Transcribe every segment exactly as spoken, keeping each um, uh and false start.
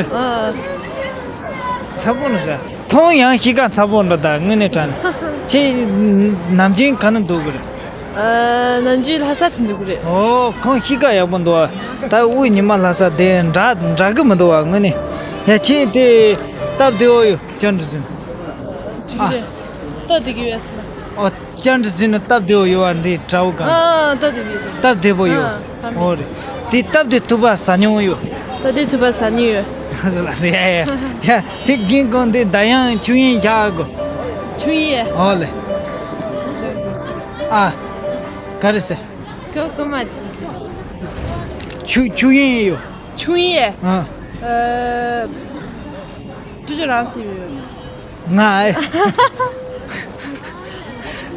ཨ། ཚ་པོ་ནི་ཟ། ཁོང་ཡང་གཤིས་ཀ་ཚ་པོ་འདྲ་ད་དངོས་གནས་དྲང་། ཁྱེད་ནམ་རྒྱུན་ག་ན་འདུག་གི་རེད། ཨ། ནམ་རྒྱུན་ལྷ་ས་དེ་འདུག་གི་རེད། ཨོ། ཁོང་གཤིས་ཀ་ཡག་པོ་འདུག་ཨ། ད་དབུས་ཉི་མ་ལྷ་ས་དེ་འདྲ་འདྲ་གི་མི་འདུག་ཨ་དངོས་གནས། ཡ་ཁྱེད་དེ་སྟབས་བདེ་བོ་ཡོད་ཅན་འདྲ་ཟིན། ཨ། ད་དེ་གི་ཡོད་སོང་། ཨོ། ཅན་འདྲ་ཟིན་ནི་སྟབས་བདེ་བོ་ཡོད་བ་འདི་དྲ་བོ་གང་། ཨ། ད་དེ་བི་དེ། སྟབས་བདེ་བོ་ཡོད། ཨ། ཕ་མེས། ཨོ་རེད། དེ་སྟབས་བདེ་ཐུག་པ་ཟ་མྱོང་ཡོད། ད་དེ་ཐུག་པ་ཟ་མྱོང་ཡོད། ལགས་སོ་ལགས་སོ། ཡ་ཡ་ཡ། དེ་རྒན་ཁོང་འདི་ད་ཡང་ཆུ་ཡན་བཞག་གོ། ཆུ་ཡན། ཨོ་ལེ། ཨ། ག་རེ་ཟེར། ཀོ་ཀོ་མ། ཆུ་ཆུ་ཡན་ཡོད། ཆུ་ཡན། ཨ། ཨ། ཅུ་ཅུ་རང་སི་ཡོད། ང་ཨེ།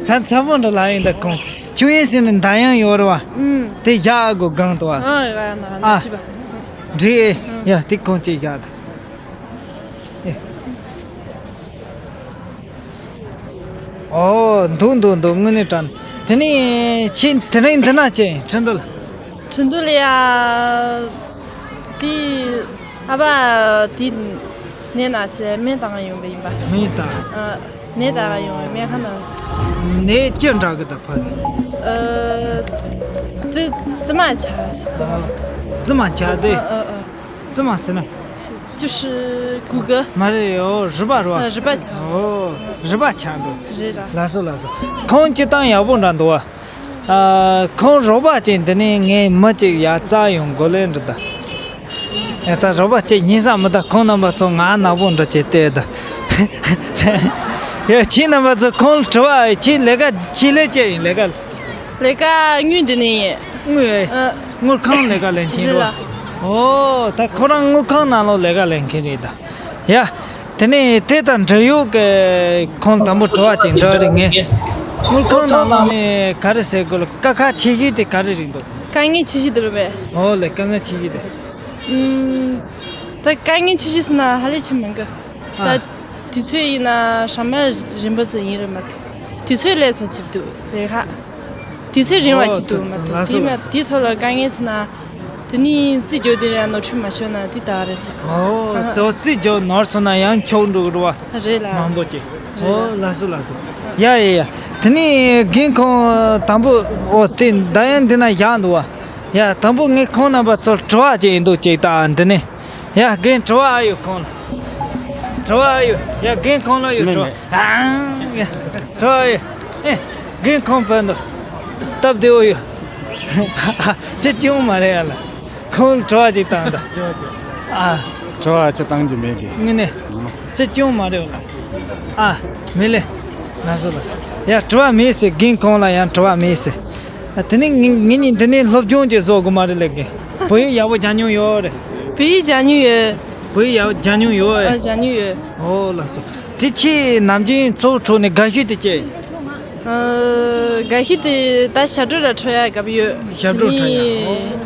ད་ཚ་པོ་འདྲ་ལ་ཡིན་ད་ཁོང་། ཆུ་ཡན་ཟེར་ནི་མདའ་ཡང་ཡོད་རེད་བ། ཨུམ། དེ་བཞག་གོ་གང་དུ་བ། ཨ། ཡ་ན་ཨ། ཅི་བ། འགྲིག་ཨེ། ཡ་དེ་ཁོང་ཅིག་བཞག་ད། ཨེ། ཨོ། འདུག་འདུག་འདུག་དངོས་གནས་དྲང་། དེ་ནས་ཁྱེད་དེ་རིང་འདི་ན་ཅི་ཁྲིན་ཏུ་ལ། ཁྲིན་ཏུ་ལ་ཡ། དེ་ཨ་ཕ་དེ་ནས་ན་ཚེ་སྨན་བཏང་ཡོང་བ་ཡིན་པ། སྨན་བཏང་། ཨ། ནད་བཏང་ཡོང་བའི་སྨན་ཁང་ནང་། ནད་ཅི་འདྲ་གི་ད་ཕ་གི། ཨ། དེ་རྩིབ་མ་ཆག་རྩིབ་མ། རྩིབ་མ་ཆག་དེ། ཨ་ཨ་ཨ། རྩིབ་མ་ཟེར་ན། ཅི་ཧྲི་གུ་གུ། མ་རེད། ཨོ། རུས་པ་རུ་བ། ཨ། རུས་པ་ཆག་ཨོ། རུས་པ་ཆག་འདུག་རེད་ལ། ལགས་སོ་ལགས་སོ། ཁོང་སྤྱིར་བཏང་ཡག་པོ་འདྲ་འདུག་བ། ཨ། ཁོང་རོགས་པ་ཅིག་འདི་ནས་ངའི་མི་ཅིག་ཡར་བཙལ་ཡོང་དགོས་ལེ་འདྲ་ད། ཨེ། ད་རོགས་པ་ཅིག་རྙེད་ས་མི་ད། ཁོང་རྣམ་པ་ཚོ་ང་ནག་པོ་འདྲ་བྱས་བལྟས་ད། ཡ་ཁྱེད་རྣམ་པ་ཚོ་ཁོང་ལ་དྲི་བ། ཁྱེད་ལས་ཀ་ཁྱེད་ལས་ཅི་ཡིན་ལས་ཀ། ལས་ཀ་དངུལ་འདི་ནས་ཡིན། དངུལ་ཨེ། ཨ། དངུལ་ཁང་ལས་ཀ་ལེན་མཁན་རེད་རེད་ལ། ཨོ། ད་ཁོ་རང་དངུལ་ཁང་ནང་ལོགས་ལས་ཀ་ལེན་མཁན་རེད་ད། ཡ། དེ་ནས་དེ་དང་འབྲེལ་ཡོད་ཀྱི་ཁོང་དང་པོ་དྲི་བ་ཅིག་འདྲི་བ་རེད་ངས། དངུལ་ཁང་ནང་ལོགས་ནས་ག་རེ་ཟེར་དགོས་ལ། དཀའ་ཁག་ཆེ་ཤོས་དེ་ག་རེ་རེད་འདུག་དཀའ་ངལ་ཆེ་ཤོས་དེ་རེད་པས། ཨོ་ལེ། དཀའ་ངལ་ཆེ་ཤོས་དེ། ཨུམ། ད་དཀའ་ངལ་ཆེ་ཤོས་ཟེར་ན་ཧ་ལས་ཆེ་མི་འདུག་ད་ཨ། དུས་ཚོད་ཡིན་ན་ཧྲ་མ་རིམ་པ་ཙམ་ཡིན་རེད་མ་གཏོགས། དུས་ཚོད་ལས་ས་ཅིག་འདུག་ལས་ཀ། དུས་ཚོད་རིང་བ་ཅིག་འདུག་མ་གཏོགས། ཨོ། དེ་མ་དེའི་ཐོག་ལ་དཀའ་ངལ་ཟེར་ན། དེ་ནི་རྩིས་རྒྱག་དུས་ཡང་ནོར་འཁྲུལ་མ་ཤོར་ན་དེ་ད་རེད་ཟེར། ཨོ། ཨ། གཙོ་བོ་རྩིས་རྒྱག་ནོར་སོང་ན་ཡང་ཆོག་འགྲོ་གི་རེད་བ། རེད་ལ། མང་པོ་ཅིག་རེད་ལ། ཨོ། ལགས་སོ་ལགས་སོ། ཡ་ཡ་ཡ། དེ་ནི་རྒན་ཁོང་དང་པོ། ཨོ། དེ་ད་ཡང་འདི་ན་བཞག་འདུག་བ། ཡ། དང་པོ་ངས་ཁོང་རྣམ་པ་ཚོར་དྲི་བ་ཅིག་ཡིན་འདུག་ཅིག་ད་འདི་ནས། ཡ། རྒན་དྲི་བ་ཨ་ཡོད་ཁོང་ལ། དྲི་བ་ཨ་ཡོད། ཡ། རྒན་ཁོང་ལ་ཡོད་མེད་དྲི་བ། མེད། ཨང་། ཡ། དྲི་བ་ཨ་ཡོད། ཨེ། རྒན་ཁོང་བོད་འདུག་སྟབས་བདེ་བོ་ཡོད། ཅི་ཅུང་མ་རེད་ཡ་ལ། ཁོང་ལ་དྲི་བ་ཅིག་བཏང་ད། ཨ། དྲི་བ་ཅི་བཏང་རྒྱུ་མེད་གི། ངས་ནས། ཅི་ཅུང་མ་རེད་ལ། ཨ། མི་ལེ། ལགས་སོ་ལགས་སོ། ཡ། དྲི་བ་མེད་ཟེར། རྒན་ཁོང་ལ་ཡང་དྲི་བ་མེད་ཟེར། ཨ། དེ་ནི་ངེད་ངེད་གཉིས་འདི་ནས་སློབ་སྦྱོང་ཅིག་བཟོ་དགོས་མ་རེད་ལབ་གི། བོད་ཡིག་ཡག་པོ་སྦྱང་མྱོང་ཡོད་རེད། བོད་ཡིག་སྦྱང་མྱོང་ཡོད། བོད་ཡིག་ཡག་སྦྱང་མྱོང་ཡོད། ཨ། སྦྱང་མྱོང་ཡོད། ཨོ་ལགས་སོ། དེ་ཁྱེད་ནམ་རྒྱུན་ཚོགས་འཁྲུག་ནས་དགའ་ཤོས་དེ་ཅི། ཨ། དགའ་ཤོས་དེ་ད་ཞབས་བྲོ་ལ་འཁྲབ་ཡག་དགའ་པོ་ཡོད། ཞབས་བྲོ་འཁྲབ་ཡག་དེ་ནས། ཨོ།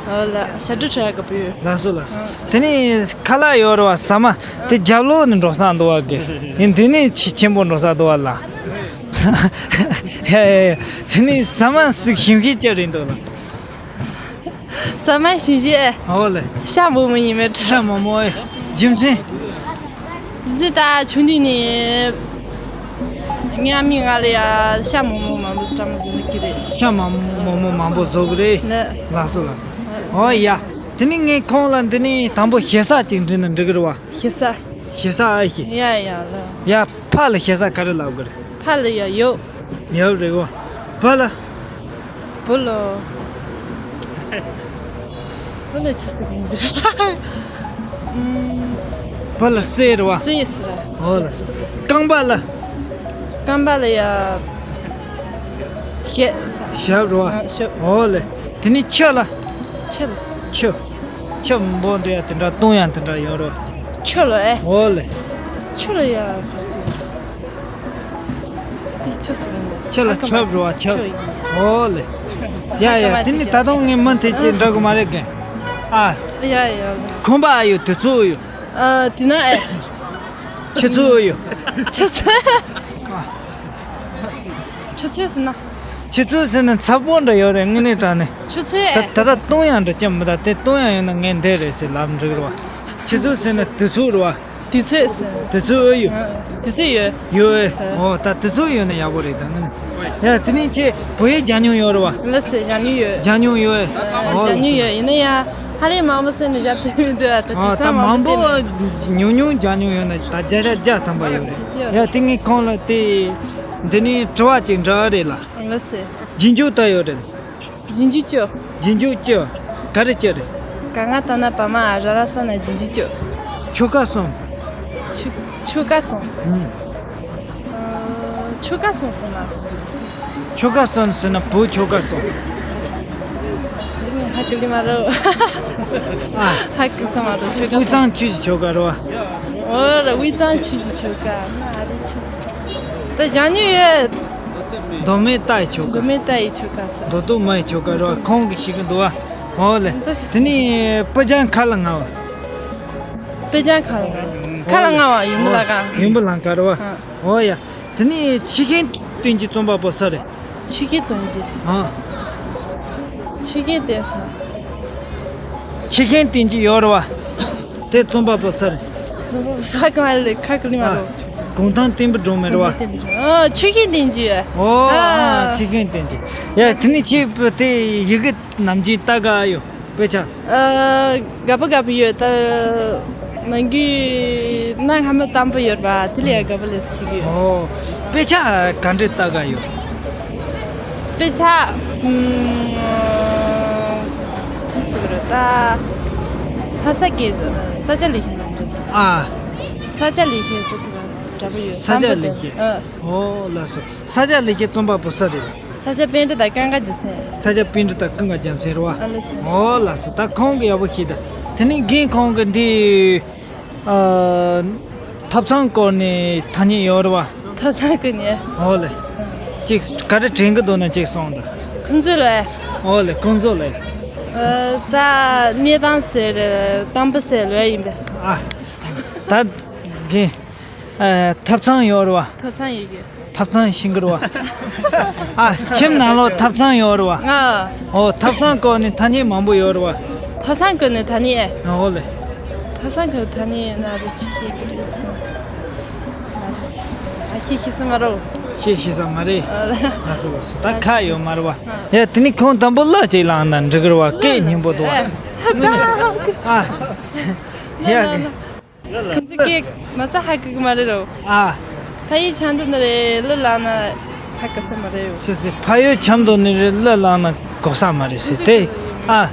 ཨོ་ལགས། ཞབས་བྲོ་འཁྲབ་ཡག་དགའ་པོ་ཡོད། ལགས་སོ་ལགས་སོ། ཨ། དེ་ནས་ཁ་ལག་ཡོད་རེད་བ། ཟ་མ་དེ་རྒྱབ་ལོགས་ནས་འགྲོ་ས་འདུག་བ་གི། ཡིན་དེ་ནས་ཆེ་ཆེན་པོ་འགྲོ་ས་འདུག་བ་ལ། ཡ་ཡ་ཡ། དེ་ནས་ཟ་མ་ཟིག་ཞིམ་ཤོས་ཅི་རེད་འདུག་ལ། ཟ་མ་ཞིམ་ཤོས་ཨེ། ཨོ་ལེ། ཤ་མོག་མོག་ཡིན་མེད་དྲ། ཤ་མོག་མོག་ཨེ། རྒྱུ་མཚན། ཟི་ད་ཆུང་དུས་ནས་ངའི་ཨ་མས་ང་ལ་ཡ་ཤ་མོག་མོག་མང་པོ་བཀྲམ་བཟོ་གི་རེད། ཤ་མོག་མོག་མང་པོ་བཟོ་གི་རེད། ལགས། ལགས་སོ་ལགས་སོ། ཨོ་ཡ། དེ་ནས་ངས་ཁོང་ལ་འདི་ནས་དང་པོ་ཞེ་ས་ཅིག་འདྲི་ན་འགྲིག་གི་རེད་བ། ཞེ་ས། ཞེ་ས་ཨེ་ཤེས། ཡ་ཡ་ལ། ཡ། ཕ་ལ་ཞེ་ས་ག་རེ་ལབ་དགོས་རེད། ཕ་ལ་ཡ་ཡོ། ཡོ་རེད་གོ། བུ་ལ། བུ་ལ། བུ་ལ་ཆི་ཟེར་གི་ཡིན་ཟེར། ཨུམ། བུ་ལ་སྲས་རེད་བ། སྲས་ཟེར། འོ་ལ། རྐང་པ་ལ། རྐང་པ་ལ་ཡ། ཞབས། ཞབས་རེད་བ། ཨ། ཞབས། འོ་ལེ། དེ་ནས་ཁྱི་ལ། ཁྱི་ལ། ཁྱི། ཁྱི་མང་པོ་འདྲ་ཡ་དེ་འདྲ་སྟོན་ཡ་དེ་འདྲ་ཡོད་རེད་བ། ཁྱི་ལ་ཨེ། འོ་ལེ། ཁྱི་ལ་ཡ་ག་ཟེར། དེ་ཆི་ཟེར་གི་འདུག་ཆི་ལ་ཨ། ཁྱབ་རེད་བ། ཁྱབ། ཁྱབ་ཡིན། འོ་ལེ། ཡ་ཡ། དེ་ནི་ད་དུང་ངས་མུ་མཐུད་ཅིག་འདྲི་དགོས་མ་རེད་གི། ཨ། ཡ་ཡ། ཁང་པ་ཨ་ཡོད། དུས་ཚོད་ཡོད། ཨ། དེ་ན་ཨེ། ཆུ་ཚོད་ཡོད། ཆུ་ཚོད། ཨ། ཆུ་ཚོད་ཟེར་ན། ཆུ་ཚོད་ཟེར་ན་ཚ་པོ་འདྲ་ཡོད་རེད། དངོས་གནས་དྲང་གནས། ཆུ་ཚོད་ད་ཨེ། ད་ལྟ་སྟོན་ཡ་འདྲ་ཅི་མི་ད། དེ་སྟོན་ཡ་ཡོད་ན་ངས་འདི་རེད་ཟེར་ལབ་འགྲིག་རེད་བ། ཆུ་ཚོད་ཟེར་ན་དུས་ཚོད་རེད་བ། དུས་ཚོད་ཟེར། དུས་ཚོད་ཨེ་ཡོད། ཨ། དུས་ཚོད་ཡོད། ཡོད་ཨེ། ཨ། འོ་ད་དུས་ཚོད་ཡོད་ན་ཡག་པོ་རེད་ད་ངས་ནི། ཡ་དེ་ནས་ཁྱེད་བོད་ཡིག་སྦྱང་མྱོང་ཡོད་རེད་བ། ལགས་སེ་སྦྱང་མྱོང་ཡོད། སྦྱང་མྱོང་ཡོད་ཨེ། ཨ། འོ་སྦྱང་མྱོང་ཡོད། ཡིན་ན་ཡང་ཧ་ལས་མང་པོ་སེམས་ནས་བཞག་ཐུབ་མི་འདུག་ཨ། ད་ཨ། དུས་ད་ཚོད་མང་མང་པོ་པོ་ཉུང་ཉུང་སྦྱང་མྱོང་ཡོད་ན་ད་བརྒྱ་ཆ་བརྒྱ་ཐམ་པ་ཡོད་རེད། ཡོད། ཡ་དེ་ངས་ཁོང་ལ་དེ་འདི་ནས་དྲི་བ་ཅིག་འདྲི་ཨ་རེད་ལ། ལགས་སེ། རྗེས་འཇུག་ལྟ་ཡོད་རེད། རྗེས་འཇུག་ཅི། རྗེས་འཇུག་ཅི། ག་རེ་ཅི་རེད། ག་ང་ད་ན་བ་མ་ར་ལ་ས་ན་རྗེས་འཇུག་ཅི། ཆོལ་ཁ་གསུམ། ཆོལ་ཆོལ་ཁ་གསུམ། ཨུམ། ཨ། ཆོལ་ཁ་གསུམ་ཟེར་ན། ཆོལ་ཁ་གསུམ་ཟེར་ན་བོད་ཆོལ་ཁ་གསུམ། ཧ་གི་ལི་མ་རོ། ཨ། ཧ་གི་ས་མ་རོ་ཆོལ་ཁ་དབུས་གསུམ། གཙང་ཆུས་ཀྱི་ཆོལ་ཁ་རེད་བ། འོ་ར་དབུས་གཙང་ཆུས་ཀྱི་ཆོལ་ཁ་ན་ཨ་རི་ཆི་ཟེར། ད་སྦྱང་མྱོང་ཡོད། མདོ་སྨད་རྟ་ཡི་ཆོལ་ཁ། མདོ་སྨད་རྟ་ཡི་ཆོལ་ཁ་ཟེར། མདོ་སྟོད་མ་ཡི་ཆོལ་ཁ་རེད་བ། ཁོང་གིས་ཤེས་ཀྱི་འདུག་བ། འོ་ལེ། དེ་ནས་སྤུར་སྦྱང་ཁ་ལ་ང་བ། སྤུར་སྦྱང་ཁ་ལ་ང་། ཁ་ལ་ང་བ་ཡུམ་བུ་ལ་ཀ། ཡུམ་བུ་ལ་ཀ་རེད་བ། ཨ། འོ་ཡ། དེ་ནས་ཆོས་མཁན་བསྟན་འཛིན་རྩོམ་པ་པོ་སུ་རེད། ཆོས་མཁན་བསྟན་འཛིན། ཨ། ཆོས་མཁན་བསྟན་འཛིན། ཆོས་མཁན་བསྟན་འཛིན་ཡོད་རེད་བ། དེ་རྩོམ་པ་པོ་སུ་རེད། རྩོམ་པ་པོ་ཧ་གོ་མ་རེད། ཁ་གི་ལི་མ་རོ། ཨ། གུང་ཐང་བསྟན་པའི་སྒྲོན་མེ་རེད་བ། ཨ། ཆོས་མཁན་བསྟན་འཛིན། ཨོ། ཨ། ཨ། ཆོས་མཁན་བསྟན་འཛིན། ཡ་དེ་ནས་ཁྱེད་དེ་ཡི་གེ་ནམ་རྒྱུན་ལྟ་ག་ཡོད། དཔེ་ཆ། ཨ། དགའ་པོ་དགའ་པོ་ཡོད། ད་ནམ་རྒྱུན་གནའ་སྔ་མོ་དང་པོ་ཡོད་པ་དེ་ལ་ཡང་དགའ་པོ་ལས་བྱེད་ཀྱི་ཡོད། ཨོ། དཔེ་ཆ་ག་འདྲ་ལྟ་ག་ཡོད། དཔེ་ཆ། ཨུམ། ཐུགས་སུ་རེད་ད། ལྷ་ས་ཀྱི་ས་སྐྱ་ལེགས་བཤད་ལ་འགྲོ། ཨ། ས་སྐྱ་ལེགས་བཤད་ཟེར་དེ་ལ་འདྲ་པོ་ཡོད། ས་སྐྱ་དང་པོ་ལེགས་དེ། བཤད། ཨ། ཨོ་ལགས་སོ། ས་སྐྱ་ལེགས་བཤད་རྩོམ་པ་པོ་སུ་རེད། ས་སྐྱ་པཎྜི་ཏ་ཀུན་དགའ་རྒྱལ་མཚན། ས་སྐྱ་པཎྜི་ཏ་ཀུན་དགའ་རྒྱལ་མཚན་རེད་བ། ཨ་ལགས་སོ། ཨོ་ལགས་སོ། ད་ཁོང་གིས་ཡག་པོ་ཤེས་ད། དེ་ནས་རྒན་ཁོང་གིས་འདི། ཨ། ཐབ་ཚང་སྐོར་ནས་ཐ་སྙད་ཡོད་རེད་བ། ཐབ་ཚང་སྐོར་ནས། ཨོ་ལེ། ཅིག་ག་རེ་དྲན་གི་འདུག་ན་ཅིག་གསུངས་དང་། ཁོང་ཚོས་ལ། ཨོ་ལེ་ཁོང་ཚོས་ལ། ཨ། ད་གནས་སྟངས་ཟེར་དང་པོ་ཟེར་ལོས་ཡིན་པས། ཨ། ད་རྒན། ཨ། ཐབ་ཚང་ཡོད་རེད་བ། ཐབ་ཚང་ཡོད་གི། ཐབ་ཚང་ཤིང་གི་རེད་བ། ཨ། ཁྱིམ་ནང་ལོགས་ཐབ་ཚང་ཡོད་རེད་བ། ཨ། ཨོ། ཐབ་ཚང་སྐོར་ནས་ཐ་སྙད་མང་པོ་ཡོད་རེད་བ། ཐབ་ཚང་སྐོར་ནས་ཐ་སྙད། ཨོ་ལེ། ཐབ་ཚང་སྐོར་ཐ་སྙད་ན་རི་ཆི་ཤེས་ཀྱི་རེད་སོང་། ན་རི་ཆི། ཨ། ཤེས་ཤེས་ས་མ་རེད། ཤེས་ཤེས་ས་མ་རེད། ཨ་ལ། ལགས་སོ་ལགས་སོ། ད་ཁ་ཡོད་མ་རེད་བ། ཨ། ཡ་དེ་ནས་ཁོང་དང་པོ་གླུ་ཅིག་བླངས་ན་འགྲིག་གི་རེད་བ། སྐད་སྙན་པོ་འདུག་བ། ཨ། ཡ། ཁོང་ཚོ་སྐད་མ་རྩ་ཧ་གོ་གི་མ་རེད་རོ། ཨ། ཕ་ཡུལ་ཆབ་མདོ་ནས་རེད། གླུ་བླངས་ན་ཧ་གོ་ས་མ་རེད་རོ། སི་སི། ཕ་ཡུལ་ཆབ་མདོ་ནས་རེད། གླུ་བླངས་ན་གོ་ས་མ་རེད་སི་དེ། ཨ།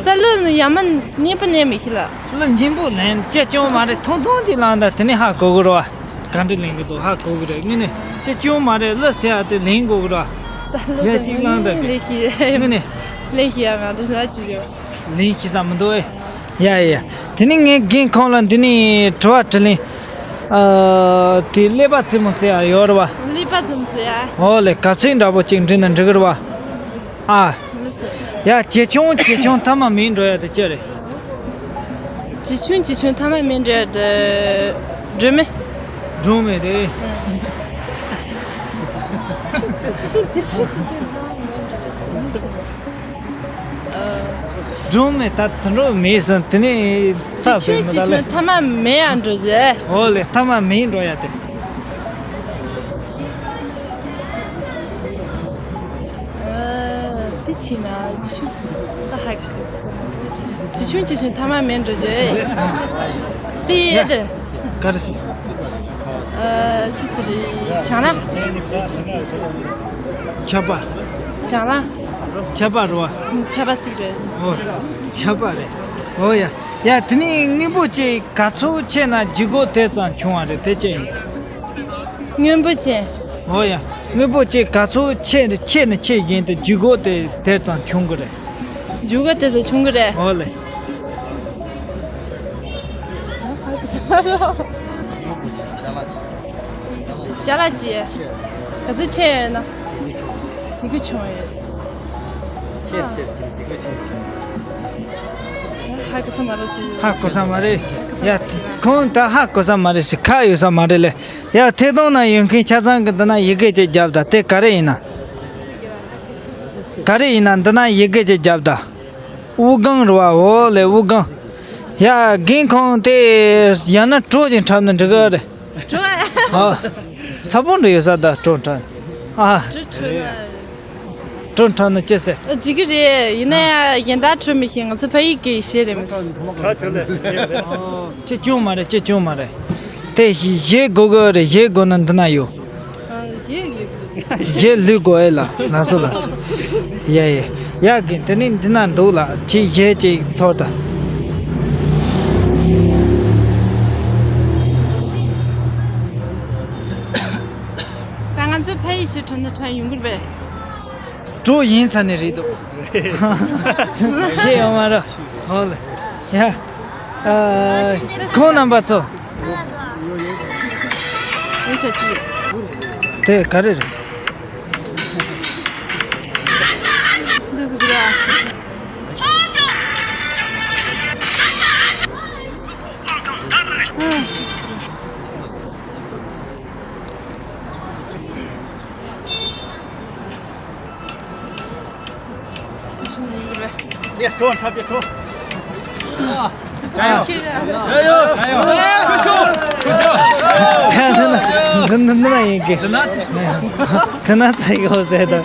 ད་གླུ་ནི་ཡ་མ་སྙན་པོ་ནས་མི་ཤེས་ལ། གླུ་སྙན་པོ་ནས་ཅི་ཅུང་མ་རེད། ཐུང་ཐུང་ཅིག་བླངས་ད་དེ་ནས་ཧ་གོ་གི་རོ། ག་འདྲ་ལེན་གི་འདུག་ཧ་གོ་གི་རེད། དངོས་གནས་ཅི་ཅུང་མ་རེད། གླུ་ཟེར་ཡ་དེ་ལེན་དགོས་གི་རོ། ད་གླུ་ཡ་གཅིག་བླངས་ད་དེ་ལེན་ཤེས། དངོས་གནས་ལེན་ཤེས་ཡ་མ་རེད་ཟ་ཅི་ཡོད། ལེན་ཤེས་ས་མི་འདུག་ཨེ། ཡ་ཡ་ཡ། དེ་ནས་ངས་རྒན་ཁོང་ལ་འདི་ནས་དྲི་བ་དྲིས་ལན། ཨ། དེ་ཀླད་པ་རྩེད་མོ་རྩེ་ཡ་ཡོད་རེད་བ། ཀླད་པ་རྩེད་མོ་རྩེ་ཡ། ཨོ་ལེ། གབ་ཚིག་འདྲ་པོ་ཅིག་འབྲི་ན་འགྲིག་གི་རེད་བ། ཨ། མི་སྲིད། ཡ་ཇེ་ཆུང་ཇེ་ཆུང་མཐའ་མ་མེད་འགྲོ་ཡ་དེ་ཅི་རེད། ཇེ་ཆུང་ཇེ་ཆུང་མཐའ་མ་མེད་འགྲོ་ཡ་དེ་སྒྲོན་མེ། སྒྲོན་མེ་རེད། ཨ། ཇེ་ཆུང་ཇེ་ཆུང་མཐའ་མ་མེད་འགྲོ་ཡ་དེ་སྒྲོན་མེ་ཟེར། སྒྲོན་མེ་ད་དུད་འགྲོ་མེད་སོང་། དེ་ནས་ཚ་བའི་མི་ད་ལེ། ཆུང་ཆུང་ཐ་མ་མེད་ཡ་འགྲོ་རྒྱུ། འོ་ལེ། ཐ་མ་མེད་འགྲོ་ཡ་དེ། ཨ། དེ་ཕྱིན་ན་ཇི་ཤུ་ད་ཧ་གི་སོང་། ཇི་ཆུང་ཇི་ཆུང་ཐ་མ་མེད་འགྲོ་རྒྱུ། དེ་ཡ་དེར། ག་རེ་སོང་། ཨ། ཆི་ཟེར་རེད། ཆང་ལ། ཆབ་པ། ཆང་ལ། ཆབ་པ་རེད་བ། ཆབ་པ་ཟིག་རེད། ཨོ། ཆབ་པ་རེད། ཨོ་ཡ། ཡ་དེ་ནས་དངོས་པོ་ཅིག་ག་ཚོད་ཆད་ན་ལྗིད་ཁོག་དེ་ཙམ་ཆུང་བ་རེད། དེ་ཅི་ཡིན། དངོས་པོ་ཅན། ཨོ་ཡ། དངོས་པོ་ཅིག་ག་ཚོད་ཆད་ཆད་ནས་ཆད་བཞིན་དུ་ལྗིད་ཁོག་དེ་དེ་ཙམ་ཆུང་གི་རེད། ལྗིད་ཁོག་དེ་ཙམ་ཆུང་གི་རེད། ཨོ་ལེ། ཅ་ལག་ཅི། ག་ཚོད་ཆད་ཡོད་ན། ལྗིད་ཁོག་ཆུང་བ་ཡོད། ཆེ་ཆེ་ཆེ་ལྗིད་ཁོག་ཆུང་ཆུང་། ཧ་གོ་ས་མ་རེད་ཅི། ཧ་གོ་ས་མ་རེད། ཡ་ཁོང་ད་ཧ་གོ་ས་མ་རེད་ཟེར། ཁ་ཡོད་ས་མ་རེད་ལེ། ཡ་ཐད་གཏོང་ན་ཡོད་མཁན་ཆ་ཚང་གི་འདི་ན་ཡི་གེ་ཅིག་རྒྱབ་དང་། དེ་ག་རེ་ཡིན་ན། ག་རེ་ཡིན་ན་འདི་ན་ཡི་གེ་ཅིག་རྒྱབ་དང་། དབུགས་ལྒང་རེད་བ། འོ་ལེ་དབུགས་ལྒང་། ཡ། རྒན་ཁོང་དེ་ཡང་ན་གྲོ་ཅིག་འཁྲབ་ན་འགྲིག་གི་རེད། གྲོ། ཨ། ཚ་པོ་འདྲ་ཡོད་ས་ད་གྲོ་འཁྲབ། ཨ། གྲོ་འཁྲབ་ན། གྲོ་འཁྲབ་ན་ཅི་ཟེར། འགྲིག་གི་རེད། ཡིན་ན་ཡང་གཞན་དག་འཁྲབ་མི་ཤེས། ང་ཚོ་ཕ་ཡུལ་གྱི་གཞས་རེད་མི་ཤེས། ཅི་སྐྱོན་མ་རེད། ཅི་སྐྱོན་མ་རེད། དེ་གཞས་དགོས་གི་རེད། གཞས་དགོས་ན་འདི་ན་ཡོད། གཞས་ལུས་དགོས་ཨེ་ལ། ལགས་སོ་ལགས་སོ། ཡ་ཡ། ཡ་གི་དེ་ནི་འདི་ན་འདུག་ལ། ཁྱེད་གཞས་ཅིག་ཚོར་ད། ད་ང་ཚོའི་ཕ་ཡུལ་གཞས་འཁྲབ་ན་འཁྲབ་ཡོང་གི་རེད་པས། གྲོ་ཡིན་ས་ནས་རེད་འདུག་ཁྱེད་ཡོང་མ་ར། ཧོ་ལ། ཡ། ཨ། ཁོང་རྣམ་པ་ཚོ། དེ་ག་རེ་རེད། དེ་ན་ཚ་ཡོད་ཟེར་ད།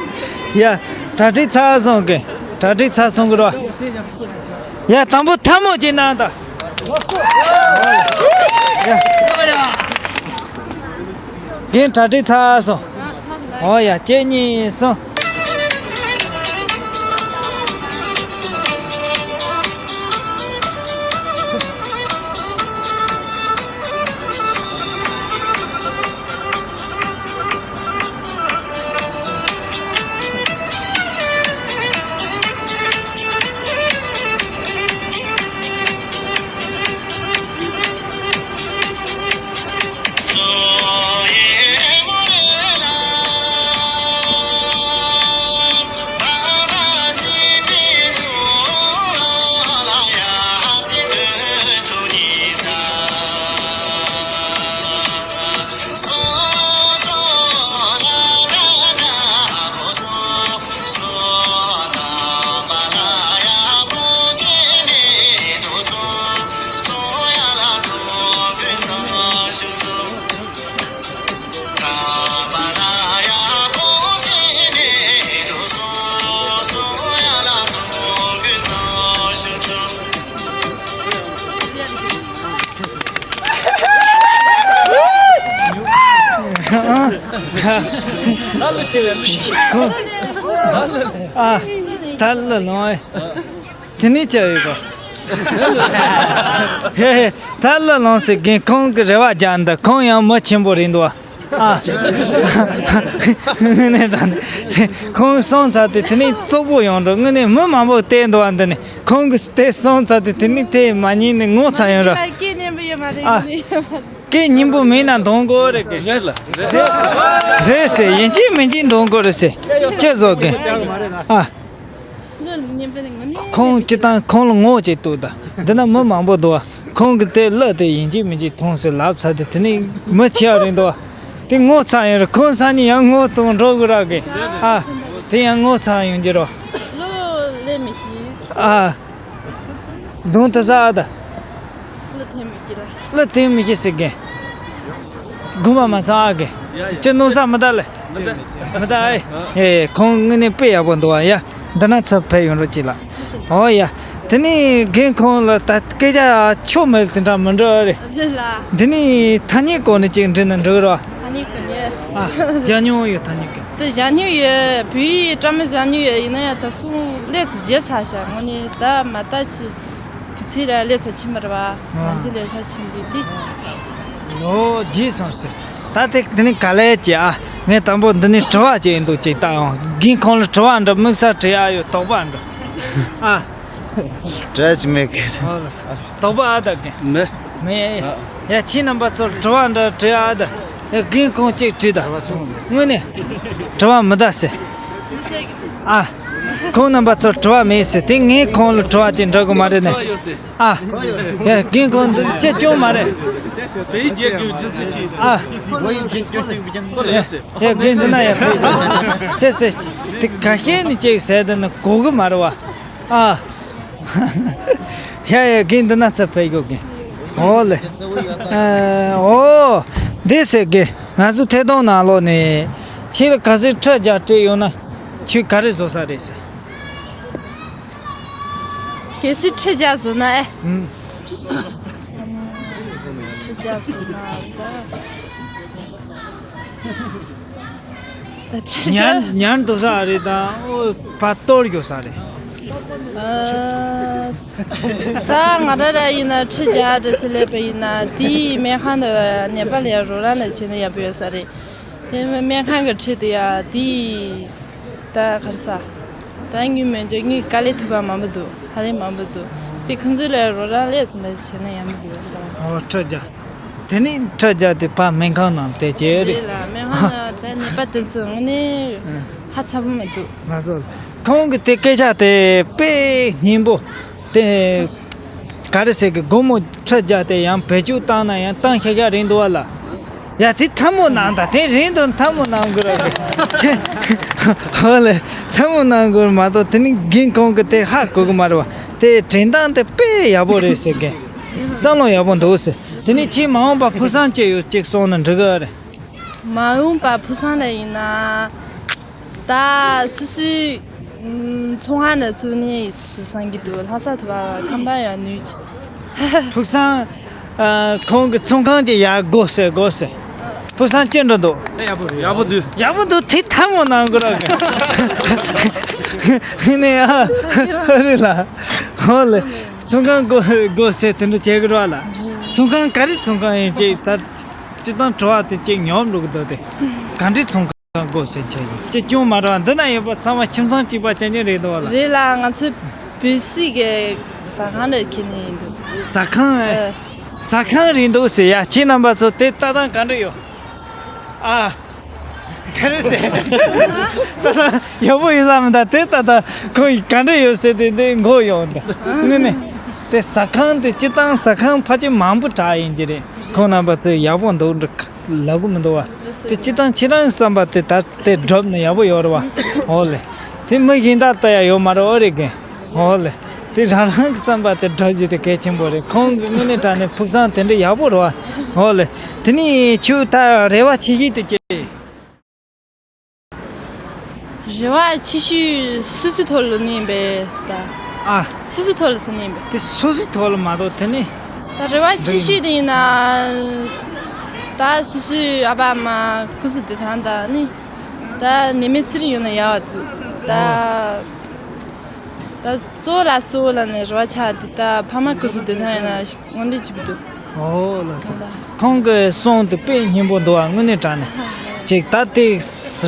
ཡ། གྲ་སྒྲིག་ཚར་སོང་གི། གྲ་སྒྲིག་ཚར་སོང་གི་རོ། ཡ། དང་པོ་ཐལ་མོ་ཅིག་གནང་དང་། ཡ། རྒན་གྲ་སྒྲིག་ཚར་སོང་། ཨོ་ཡ། གཅིག་གཉིས་གསུམ། ཨ། ད་ལ་ལོང་། དེ་ནས་བྱ་ཡོད་གོ། ཧེ་ཧེ། ད་ལ་ལོང་ཟེར་རྒན་ཁོང་གི་རེ་བ་རྒྱག་འདི། ཁོང་ཡང་མི་ཆེན་པོ་རེད་འདུག་ཨ། དངོས་གནས་དྲང་གནས་ཁོང་སོང་ཚར་དུས་དེ་ནས་བཙོག་པོ་ཡོང་འགྲོ། དངོས་གནས་མི་མང་པོ་བལྟས་འདུག་ཨ། འདི་ནས་ཁོང་གི་དེ་སོང་ཚར་དུས་དེ་ནས་དེ་མ་ཉན་ནས་ངོ་ཚ་ཡོང་ར། སྐད་སྙན་པོ་ཡོད་མ་རེད། ཨ། ངོ་ནས་ཡོད་མ་རེད། སྐད་སྙན་པོ་མེད་ན་འདོན་དགོས་རེད་གི། རེད་ལ། རེད་ཟེར། ཡིན་གཅིག་མིན་གཅིག་འདོན་དགོས་རེད་ཟེར། ཅི་བཟོ་གི། ཨ། ཁོང་སྤྱི་བཏང་ཁོང་ལ་ངོ་ཅིག་གཏུག་ད། འདི་ན་མི་མང་པོ་འདུག་བ། ཁོང་གི་དེ་གླུ་དེ་ཡིན་གཅིག་མིན་གཅིག་མཐོང་ཟེར་ལབ་ཚར་དུས་དེ་ནས་མི་ཆེ་བ་རེད་འདུག་བ། དེ་ངོ་ཚ་ཡོང་ར། ཁོང་ས་ནས་ཡང་ངོ་གཏོང་འགྲོ་དགོས་ར་གི། ཨ། དེ་ཡང་ངོ་ཚ་ཡོང་གི་རོ། གླུ་ལེན་མི་ཤེས། ཨ། གདོང་དེ་ས་ཨ་ད། གླུ་འཐེན་མི་ཤེས་ར། གླུ་འཐེན་མི་ཤེས་ཟེར་གི། དགོངས་པ་མ་ཚོམ་ཨ་གི། ཅི་གནོད་ས་མི་ད་ལེ། མི་ད་ཨེ། ཨེ། ཁོང་དངོས་གནས་དཔེ་ཡག་པོ་འདུག་བ་ཡ། འདི་ན་ཚབ་ཕེབས་ཡོང་རོགས་གྱིས་ལ། ཨོ་ཡ། དེ་ནས་རྒན་ཁོང་ལ་ད་སྐད་ཆ་ཆོ་མེད་དེ་འདྲ་མི་འདྲ་རེད། རེད་ལ། འདི་ནས་ཐ་སྙད་སྐོར་ནས་ཅིག་འདྲི་ན་འགྲིག་རོ། ཐ་སྙད་སྐོར་ནས། ཨ། སྦྱང་མྱོང་ཡོད། ཐ་སྙད་སྐོར། དེ་སྦྱང་མྱོང་ཡོད། བོད་ཡིག་སྦྲགས་མ་སྦྱང་མྱོང་ཡོད། ཡིན་ན་ཡང་ད་སོང་ལས་སུ་བརྗེད་ཚར་ཤག་དངོས་གནས་ད་མ་ལྟ་ཅི། དུས་ཚོད་ར་ལས་ས་ཕྱིན་པ་རེད་བ། ང་ཚོ་ལས་ས་ཕྱིན་དུས་དེ། ལོ་རྗེས་སོང་ཟེར། ད་དེ་དེ་ནི་ག་ལས་ཀྱི་ཨ། ངས་དང་པོ་འདི་ནས་དྲི་བ་ཅིག་ཡིན་འདུག་ཅིག་ལྟ་ཡོང་། རྒན་ཁོང་ལ་དྲི་བ་འདྲ་དམིགས་བསལ་དྲི་ཡ་ཡོད། དོགས་པ་འདྲ། ཨ། དྲི་བ་ཅིག་མེད་གི། ཨོ་ལགས་སོ། དོགས་པ་ཨ་ད་གི། མེད། མེད། ཡ་ཁྱེད་རྣམ་པ་ཚོར་དྲི་བ་འདྲ་དྲི་ཡ་ཨ་ད། ཡ་རྒན་ཁོང་ཅིག་དྲིས་ད། དངོས་གནས་དྲི་བ་མི་ད་ཟེར། ཨ། ཁོང་རྣམ་པ་ཚོར་དྲི་བ་མེད་ཟེར། དེ་ངས་ཁོང་ལ་དྲི་བ་ཅིག་འདྲི་དགོས་མ་རེད་ནས། ཨ། ཡ་རྒན་ཁོང་འདི་ཅི་སྐྱོན་མ་རེད། ཨ། ཡ་རྒན་འདི་ན་ཡ་ཕེབས། ཟེར་ཟེར། དེ་ཁ་ཤས་ནི་ཅིག་ཟེར་དེ་ནི་གོ་གི་མ་རེད་བ། ཨ། ཡ་ཡ། རྒན་འདི་ན་ཚ་ཕེ་གོ་རྒན། ཨོ་ལེ། ཨོ། འདི་ཟེར་རྒན། ང་ཚོ་ཐད་གཏོང་ནང་ལོགས་ནས་ཁྱེད་ལ་གལ་སྲིད་ཁྲི་བརྒྱ་སྤྲད་ཡོད་ན་ཁྱོད་ག་རེ་བཟོ་ས་རེད་ཟེར། གལ་སྲིད་ཁྲི་བརྒྱ་བཟོ་ན་ཨེ། ཨུམ། ཁྲི་བརྒྱ་བཟོ་ན་ད། ཉར་ཉར་འདུག་ས་རེད་དང་། ཨོ། ཕར་གཏོར་རྒྱུ་ས་རེད། ཨ། ད་ང་རང་ར་ཡིན་ན་ཁྲི་བརྒྱ་འདྲ་ཞིག་སླེབས་པ་ཡིན་ན། དེའི་སྨན་ཁང་དུ་ནད་པ་ལ་ཡ་རོགས་རམ་ལ་བྱས་ན་ཡག་པོ་ཡོད་ས་རེད། དེ་སྨན་ཁང་གི་ཁྲི་དེ་ཡ་དེའི་ད་ག་རེ་ཟ། ད་དངུལ་མེད་ཀྱང་དངུལ་དཀའ་ལས་ཐུག་པ་མང་པོ་འདུག་ཧ་ལས་མང་པོ་འདུག་དེ་ཁོང་ཚོ་ལ་རོགས་རམ་ལས་ཟིན་འདྲ་བྱས་ན་ཡག་མི་འདུག་བསམ། ཨོ། ཁྲི་བརྒྱ། དེ་ནས་ཁྲི་བརྒྱ་དེ་ཕར་སྨན་ཁང་ནང་བསྡད་ཀྱི་རེད། རེད་ལ། སྨན་ཁང་ནང་ད་ནད་པ་དེ་ཚོ་དངོས་གནས་ཧ་ཚ་པོ་མི་འདུག་ང་ཚོ་ཁོང་གི་དེ་སྐད་ཆ་དེ་དཔེ་སྙན་པོ་དེ། ག་རེ་ཟེར་གི། སྒོར་མོ་ཁྲི་བརྒྱ་དེ་ཡང་བེད་སྤྱོད་བཏང་ན་ཡང་བཏང་ཤ་ཤ་རེད་འདུག་བ་ལ། ཡ། དེ་ཐལ་མོ་གནང་ད། དེ་རིང་དུ་ཐལ་མོ་གནང་དགོས་ར་གི། ཧོ་ལེ། ཐལ་མོ་གནང་དགོས་མ་གཏོགས་དེ་ནི་རྒན་ཁོང་གི་དེ་ཧ་གོ་གི་མ་རེད་བ། དེ་དྲན་སྟངས་དེ་དཔེ་ཡག་པོ་རེད་ཟེར་གི། བསམ་བློ་ཡག་པོ་འདུག་ཟེར། དེ་ནི་ཁྱེད་མ་འོངས་པ་ཕུགས་བསམ་ཅི་ཡོད་ཅིག་གསུངས་ན་འགྲིག་གི་རེད། མ་འོངས་པ་ཕུགས་བསམ་ལ་ཡིན་ན། ད་སོ་སོའི་ཚོང་ཁང་ནས་བཙུགས་ནས་བསམ་གྱི་འདུག་ལྷ་ས་དུ་བ་ཁམས་པ་ཡང་ནུས་ཆེ། ཕུགས་བསམ། ཨ། ཁོང་གི་ཚོང་ཁང་གི་ཡར་སྒོ་ཟེར་སྒོ་ཟེར། ཕུགས་བསམ་ཅི་འདྲ་འདུག་ཡག་པོ་རེད། ཡག་པོ་འདུག་ཡག་པོ་འདུག་དེ་ཐལ་མོ་གནང་དགོས་ར་གི། ཧི་ནས་ཨ། ཧ་རི་ལ། ཧོ་ལེ། ཚོང་ཁང་སྒོ་སྒོ་ཟེར་དེ་འདྲ་བྱེད་དགོས་ར་ལ། ཚོང་ཁང་ག་རེ་ཚོང་ཁང་ཡིན་ཅེས་ད་སྤྱིར་བཏང་དྲི་བ་དེ་ཅིག་ཉོབ་འགྲོ་གི་འདུག་དེ་ག་འདྲའི་ཚོང་ཁང་སྒོ་ཟེར་བྱས་ཡོད་ཅེས་སྐྱོན་མ་རེད་བ། འདི་ན་ཡོད་པ་ཚང་མ་ཁྱིམ་ཚང་གཅིག་པ་ཅན་ཅན་རེད་འདུག་བ་ལ། རེད་ལ། ང་ཚོའི་བོད་སྲིད་ཀྱི་ཟ་ཁང་ལ་ཁྱེར་ནས་ཡིན་འདུག་ཟ་ཁང་ཨེ། ཨ། ཟ་ཁང་རེད་འདུག་ཟེར་ཡ། ཁྱེད་རྣམ་པ་ཚོ་དེ་ལྟ་སྟངས་ག་འདྲ་ཡོད། ཨ། ག་རེ་ཟེར། ད་ལྟ་ཡག་པོ་ཡོད་ས་མི་འདུག་དེ་ད་ལྟ་ཁོང་གིས་ག་འདྲ་ཡོད་ཟེར་དེ་དེ་མགོ་ཡོང་འདུག་དངོས་གནས། དེ་ཟ་ཁང་དེ་སྤྱིར་བཏང་ཟ་ཁང་ཕལ་ཆེར་མང་པོ་གྲགས་ཡིན་གྱི་རེད། ཁོང་རྣམ་པ་ཚོས་ཡག་པོ་འདུག་འདྲ་ལབ་གི་མི་འདུག་བ། དེ་སྤྱིར་བཏང་ཁྱེད་རང་གི་བསམ་པ་དེ་ད་དེ་སྒྲུབ་ན་ཡག་པོ་ཡོད་རེད་བ། འོ་ལེ། དེ་མི་གཞན་དག་ལྟ་ཡ་ཡོད་མ་རེད། འོ་རེད་གི། འོ་ལེ། དེ་རང་རང་གི་བསམ་པ་དེ་སྒྲུབ་རྒྱུ་དེ་གལ་ཆེན་པོ་རེད། ཁོང་གི་དངོས་གནས་དྲང་གནས་ཕུགས་བསམ་དེ་འདྲ་ཡག་པོ་རེད་བ། འོ་ལེ། དེ་ནས་ཁྱོད་ད་རེ་བ་ཆེ་ཤོས་དེ་ཅི། རེ་བ་ཆེ་ཤོས་སོ་སོའི་ཐོག་ལ་ནི་ཡིན་པས་ད། ཨ། སོ་སོའི་ཐོག་ལ་ཟེར་ནི་ཡིན་པས། དེ་སོ་སོའི་ཐོག་ལ་མ་གཏོགས་དེ་ནི། ད་རེ་བ་ཆེ་ཤོས་དེ་ཡིན་ན། ད་སོ་སོའི་ཨ་ཕ་ཨ་མ་སྐུ་གཟུགས་བདེ་ཐང་དང་ནི། ད་ནད་མེད་ཚེ་རིང་ཡོང་ན་ཡག་པ་འདུག་ད། ད་གཙོ་བོ་ལ་གཙོ་བོ་ལ་ནི་རེ་བ་ཆགས་དེ་ད་ཕ་མ་སྐུ་གཟུགས་བདེ་ཐང་ཡོང་ན་དངོས་གནས་བྱེད་པ་འདུག་ཨོ་ལགས་སོ། ཁོང་གི་གསུང་དེ་དཔེ་སྙན་པོ་འདུག་བ། དངོས་གནས་དྲང་གནས་ཅིག་ད་དེ་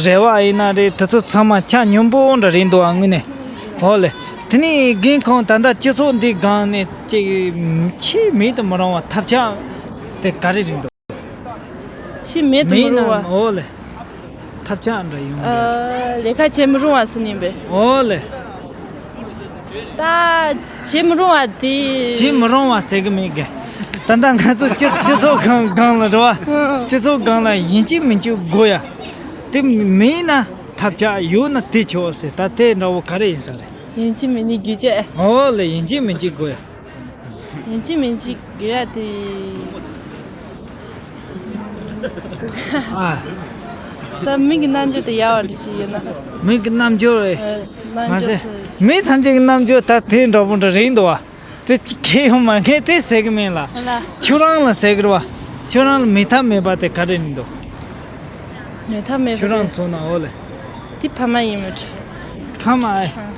རེ་བ་ཡིན་ན་རེད། དེ་ཚོ་ཚང་མ་ཆ་སྙོམས་པོ་འདྲ་རེད་འདུག་བ། དངོས་གནས། ཨོ་ལེ། དེ་ནས་རྒན་ཁོང་ད་ལྟ་སྤྱི་ཚོགས་འདི་སྒང་ནས་ཅིག་ཆེས་མེད་དུ་མི་རུང་བ་ཐབས་ཆག་དེ་ག་རེ་རེད་འདུག་ཆེས་མེད་དུ་མི་མེད་རུང་ན་བ། ཨོ་ལེ། ཐབས་ཆག་འདྲ་ཡོང་གི། ཨ། ལས་ཀ་བྱེད་མི་རུང་བ་ཟེར་ནི་ཡིན་པས། ཨོ་ལེ། ད་བྱེད་མི་རུང་བ་དེ། བྱེད་མི་རུང་བ་ཟེར་གི་མེད་གི། ད་ལྟ་ང་ཚོ་སྤྱི་སྤྱི་ཚོགས་སྒང་སྒང་ལ་རེད་བ། ཨང་། སྤྱི་ཚོགས་སྒང་ལ་ཡིན་གཅིག་མིན་གཅིག་དགོས་ཡ། དེ་མེད་ན་ཐབས་ཆག་ཡོད་ན་དེ་ཆོག་ཟེར། ད་དེ་འདྲ་བོ་ག་རེ་ཡིན་ས་རེད། ཡིན་གཅིག་མིན་གཉིས་དགོས་ཀྱི། ཨོ་ལེ། ཡིན་གཅིག་མིན་གཅིག་དགོས་ཡ། ཡིན་གཅིག་མིན་གཅིག་དགོས་ཡ་དེ། ཨ། ད་མི་གི་རྣམ་འགྱུར་དེ་ཡག་པ་འདྲ་ཞིག་ཡོད་ན། མི་གི་རྣམ་འགྱུར་རེད། ཨ། རྣམ་མ་འགྱུར་ཟེར། སོ། མི་ཐམས་ཅད་ཀྱི་རྣམ་འགྱུར་ད་དེ་འདྲ་པོ་འདྲ་རེད་འདུག་བ། དེ་ཅི་གས་ཡོང་མ་ངས་དེ་ཟེར་གི་མིན་ལ། ལ། ཁྱོད་རང་ལ་ཟེར་གི་རེད་བ། ཁྱོད་རང་ལ་མེད་ཐབས་མེད་པ་དེ་ག་རེ་རེད་འདུག་མེད་ཐབས་མེད་པ་ཁྱོད་རང་དེ། མཚོན་ན། འོ་ལེ། དེ་ཕ་མ་ཡིན་མོད། ཕ་མ་ཨེ། ཨ།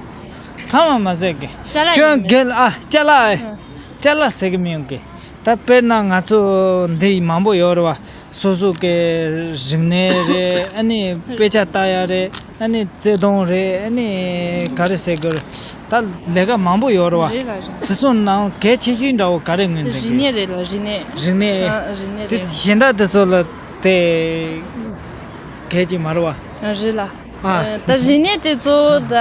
ཕ་མ་མ་ཟེར་གི། ཅ་ལག་ཁྱོད་ཡིན་མོད། རྒན་ཨ། ཅ་ལག་ཨེ། ཨ། ཅ་ལག་ཟེར་གི་མི་ཡོང་གི། ད་དཔེར་ན་ང་ཚོ་འདི་མང་པོ་ཡོད་རེད་བ། སོ་སོ་གི་རིག་གནས་རེད། ཨ་ནི་དཔེ་ཆ་ལྟ་ཡ་རེད། ཨ་ནི་བརྩེ་དུང་རེད། ཨ་ནི་ག་རེ་ཟེར་དགོས་རེད། ད་ལས་ཀ་མང་པོ་ཡོད་རེད་བ། རེད་ལ་རེད། དེ་ཚོ་ནང་གལ་ཆེ་ཤོས་འདྲ་བོ་ག་རེ་ངོས་འཛིན་རིག་གནས་རེད་ལ། རིག་གནས། རིག་གནས། ཨ། རིག་གནས་དེ་རེད། གཞན་དག་དེ་ཚོ་ལ་དེ་གལ་ཆེ་མ་རེད་བ། ཨ། རེད་ལ། ཨ། ཨ། ད་རིག་གནས་དེ་གཙོ་བོ་ད་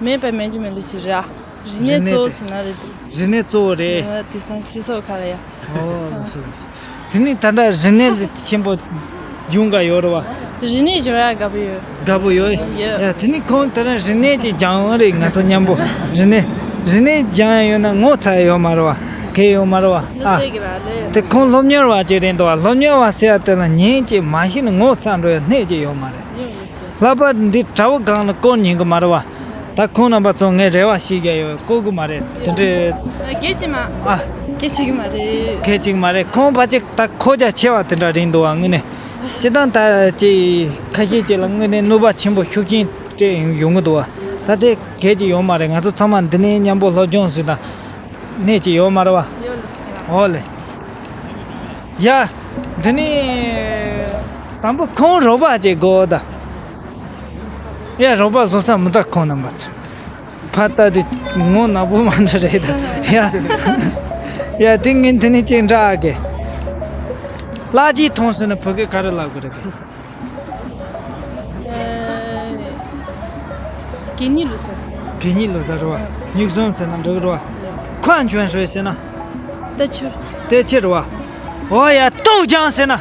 མེད་པ་མེད་རྒྱུ་མེད་ལུགས་ཅིག་རེད་ཨ། རིག་གནས་རིག་གནས་གཙོ་བོ་དེ་ཟེར་ན་རེད་འདུག་རིག་གནས་གཙོ་བོ་རེད། ཨ། དེང་སང་སྤྱི་ཚོགས་ཁག་ལ་ཡ། ཨོ་ལགས་སོ་ལགས་སོ། དེ་ནས་ད་ལྟ་རིག་གནས་ལ་ཆེན་པོ་སྦྱོང་ག་ཡོད་རེད་བ། རིག་གནས་སྦྱོང་ཡ་དགའ་པོ་ཡོད། དགའ་པོ་ཡོད། ཡོད། ཡ། དེ་ནས་ཁོང་དེ་རིང་རིག་གནས་ཅིག་སྦྱང་ཡོང་རེད། ང་ཚོ་མཉམ་པོ་རིག་གནས། རིག་གནས་སྦྱང་ཡ་ཡོད་ན་ངོ་ཚ་ཡ་ཡོད་མ་རེད་བ། གལ་ཡོད་མ་རེད་བ། ཨ། ཟེར་གི་ར་ལེ། དེ་ཁོང་སློབ་གཉེར་བ་ཅིག་རེད་འདུག་བ། སློབ་གཉེར་བ་ཟེར་ཡ་དེ་ལ་ཉན་ཅིག་མ་ཤེས་ན་ངོ་ཚ་འགྲོ་ཡ་སྣེ་ཅིག་ཡོད་མ་རེད། ཡོད་ཟེར། ལྷག་པར་འདི་དྲ་བ་སྒང་ལ་བསྐོར་ཉན་གི་མ་རེད་བ། ད་ཁོང་རྣམ་པ་ཚོ་ངས་རེ་བ་ཞུ་གི་ཡོད། བསྐོར་གི་མ་རེད་དེ་འདྲའི། ཨ། གལ་ཆེ་མ། ཨ། གལ་ཆེ་གི་མ་རེད། གལ་ཆེ་གི་མ་རེད། ཁོང་ཕལ་ཆེར་ད་ཁོག་རྒྱ་ཆེ་བ་དེ་འདྲ་རེད་འདུག་བ། དངོས་གནས་སྤྱིར་བཏང་ད་ཅིག་ཁ་ཤས་ཅིག་ལ་དངོས་གནས་གནོད་པ་ཆེན་པོ་ཤུགས་རྐྱེན་སྤྲད་ཡོང་གི་འདུག་བ། ད་དེ་གལ་ཅིག་ཡོད་མ་རེད། ང་ཚོ་ཚང་མ་འདི་ནས་མཉམ་པོ་སློབ་སྦྱོང་ཟེར་དང་། གནས་ཅིག་ཡོད་མ་རེད་བ། ཡོད་ལ་ཟེར་གི་ར། འོ་ལེ། ཡ། འདི་ནས་དང་པོ་ཁོང་རོགས་པ་ཅིག་དགོས་ད། ཡ། རོགས་པ་བཟོ་ས་མི་འདུག་ཁོང་རྣམ་པ་ཚོ། ཕར་ལྟ་དུས་ངོ་ནག་པོ་མ་འདྲ་རེད་ད། ཡ། ཡ། དེ་ངས་འདི་ནས་ཅིག་འདྲ་གི། གླ་རྒྱུ་ཐོངས་ཟེར་ན་བོད་སྐད་ག་རེ་ལབ་དགོས་རེད་གི། ཨ། གད་སྙིགས་བླུགས་ས་ཟེར། གད་སྙིགས་བླུགས་ས་རེད་བ། སྨྱུག་ཟམ་ཟེར་ན་འགྲིག་གི་རེད་བ། ཁོ་ཨན་ཆོན་ཧྲོས་ཟེར་ན། ཏི་ཆུ། ཏི་ཆུ་རེད་བ། འོ་ཡ། ཏོག་ཅང་ཟེར་ན།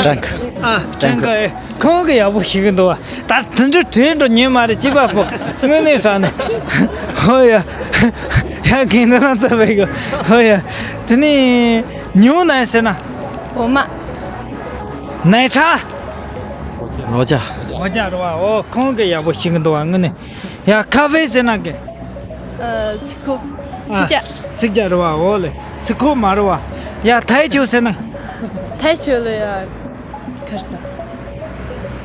ཀྲང་ཁུ། ཨ། ཀྲང་ཁུ། ཨེ། ཁོང་གིས་ཡག་པོ་ཤེས་གི་འདུག་བ། ད་དེ་འདྲ་དྲན་འགྲོ་ཉན་མ་རེད། སྐྱེས་པ་པོ་དངོས་གནས་དྲང་ནས། འོ་ཡ། ཡ། གན་དེ་ན་ཚ་བའི་གི། འོ་ཡ། དེ་ནས་ཉི་འོད་ནའི་ཟེར་ན། འོ་མ། ནའི་ཁྲ། འོ་ཇ། འོ་ཇ་རེད་བ། འོ། ཁོང་གིས་ཡག་པོ་ཤེས་གི་འདུག་བ། དངོས་གནས། ཡ། ཁ་ཧྥེ་ཟེར་ན་གི། ཨ། ཚི་ཁོ། ཨ། ཚི་ཇ། ཚི་ཇ་རེད་བ། འོ་ལེ། ཚི་ཁོ་མ་རེད་བ། ཡ། ཐའི་ཆུ་ཟེར་ན། ཐའི་ཆུ་ལ་ཡ། གར་ས།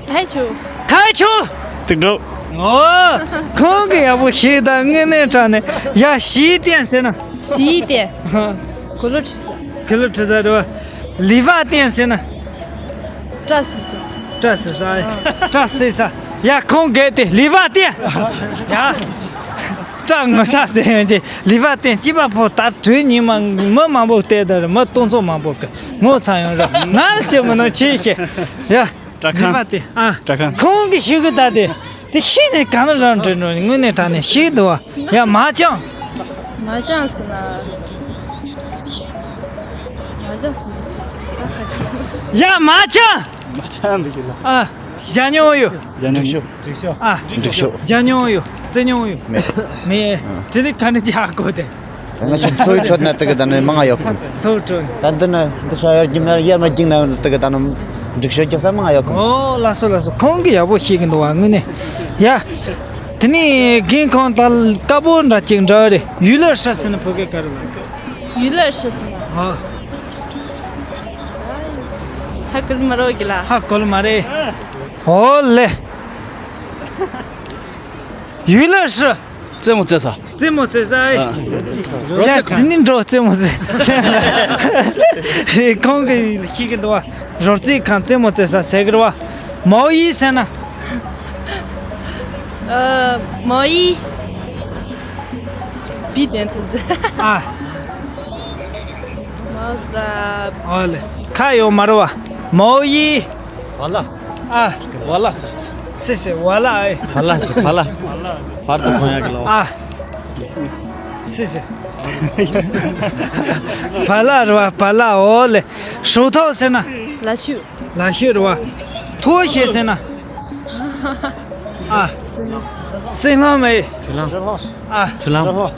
ཐའི་ཆུ། ཐའི་ཆུ། ཏིག་འགྲོ། འོ། ཁོང་གིས་ཡག་པོ་ཤེས་ད། དངོས་གནས་དྲང་ནས། ཡ། ཞི་ཏན་ཟེར་ན། ཞི་ཏན། གོ་ལོ་ཁྲི་ས། གོ་ལོ་ཁྲི་ས་རེད་བ། ལི་བ་ཏན་ཟེར་ན། བཀྲ་ཤིས་ས། བཀྲ་ཤིས་ས། ཨ། བཀྲ་ཤིས་ས། ཡ། ཁོང་གལ་ཏེ་ལི་བ་ཏན། ཡ། བཀྲ་ངོ་ས་ཟེར་ཡོང་ཅིག་ལི་བ་ཏན། སྐྱེས་པ་པོ་ད་དྲི་ཉིན་མ་མི་མང་པོ་བལྟས་ད་རེད། མི་སྟོང་ཚོ་མང་པོ་གི་ངོ་ཚ་ཡོང་ར། ང་ལ་ཅི་མི་ནོ་ཆེ་ཤེ། ཡ། བཀྲ་ཁང་། ལི་བ་ཏན། ཨ། བཀྲ་ཁང་། ཁོང་གིས་ཤེས་གི་ད་དེ། དེ་ཤེས་ནས་གང་ལ་རང་འདྲི་འགྲོ། དངོས་གནས་དྲང་ནས་ཤེས་འདུག་བ། ཡ། མ་ཅང་། མ་ཅང་ཟེར་ན། མ་ཅང་ཟེར་ན་ཅི་ཟེར། ཡ། མ་ཅང་། མ་ཅང་འདི་གི་ལ། ཨ། ཇ་ཉོ་ཡོད། ཇ་ཉོ་ཡོད། འགྲིག་ཤོག། ཨ། འགྲིག་ཤོག། ཇ་ཉོ་ཡོད། རྩེ་ཉོ་ཡོད། མེད། མེད། ཨ། དེ་ནི་ག་ནས་ཇ་གོ་དེ། ད་ང་ཚོ་འཚོ་བའི་ཁྲོད་ན་དེ་གི་ད་ནི་མང་ང་ཡོད་གི། འཚོ་བའི་ཁྲོད་ན། ད་འདི་ན་འདི་ཤ་ཡར་རྒྱུ་ན་ཡར་མར་རྒྱུག་ན་དེ་གི་ད་ནི་འགྲིག་ཤོག་རྒྱག་ས་མང་ང་ཡོད་གི། ཨོ། ལགས་སོ། ལགས་སོ། ཁོང་གིས་ཡག་པོ་ཤེས་གི་འདུག་བ། དངོས་གནས། ཡ། དེ་ནས་རྒན་ཁོང་ད་དཀར་པོ་འདྲ་ཅིག་འདྲ་རེད། ཡུལ་ལ་ཧྲི་ཟེར་ན་བོད་སྐད་ག་རེ་ལབ་གི། ཡུལ་ལ་ཧྲི་ཟེར་ན། ཨ། ཧ་གོ་ལ་མ་རེད་གི་ལ། ཧ་གོ་ལ་མ་རེད། ཨོ་ལེ། ཡུལ་ལ་ཧྲི། རྩེད་མོ་རྩེ་ས། རྩེད་མོ་རྩེ་ས། ཨ། རོལ་རྩེད་ཁང་། ཡ། དེ་ནི་འགྲོ། རྩེད་མོ་རྩེ། རེད། ཁོང་གིས་ཤེས་གི་འདུག་བ། རོལ་རྩེད་ཁང་རྩེད་མོ་རྩེ་ས་ཟེར་གི་རེད་བ། མའོ་ཡི་ཟེར་ན། ཨ། མའོ་ཡི། བི་དན་དུ་ཟེར། ཨ། མའོ་ཟེར། ཨོ་ལེ། ཁ་ཡོད་མ་རེད་བ། མའོ་ཡི། བ་ལ། ཨ། བ་ལ་ཟེར། སི་སི། བ་ལ་ཨེ། བ་ལ་ཟེར། བ་ལ། བར་དུ་གོན་ཡག་གི་ལོ། ཨ། སི་སི། བ་ལ་རེད་བ། བ་ལ། འོ་ལེ། ཧྲོ་ཐོ་ཟེར་ན། ལ་ཤུ། ལ་ཤུ་རེད་བ། ཐོ་ཤེ་ཟེར་ན། ཨ། སི་ལམ་ཨེ། ཆུ་ལམ། ཨ། ཆུ་ལམ།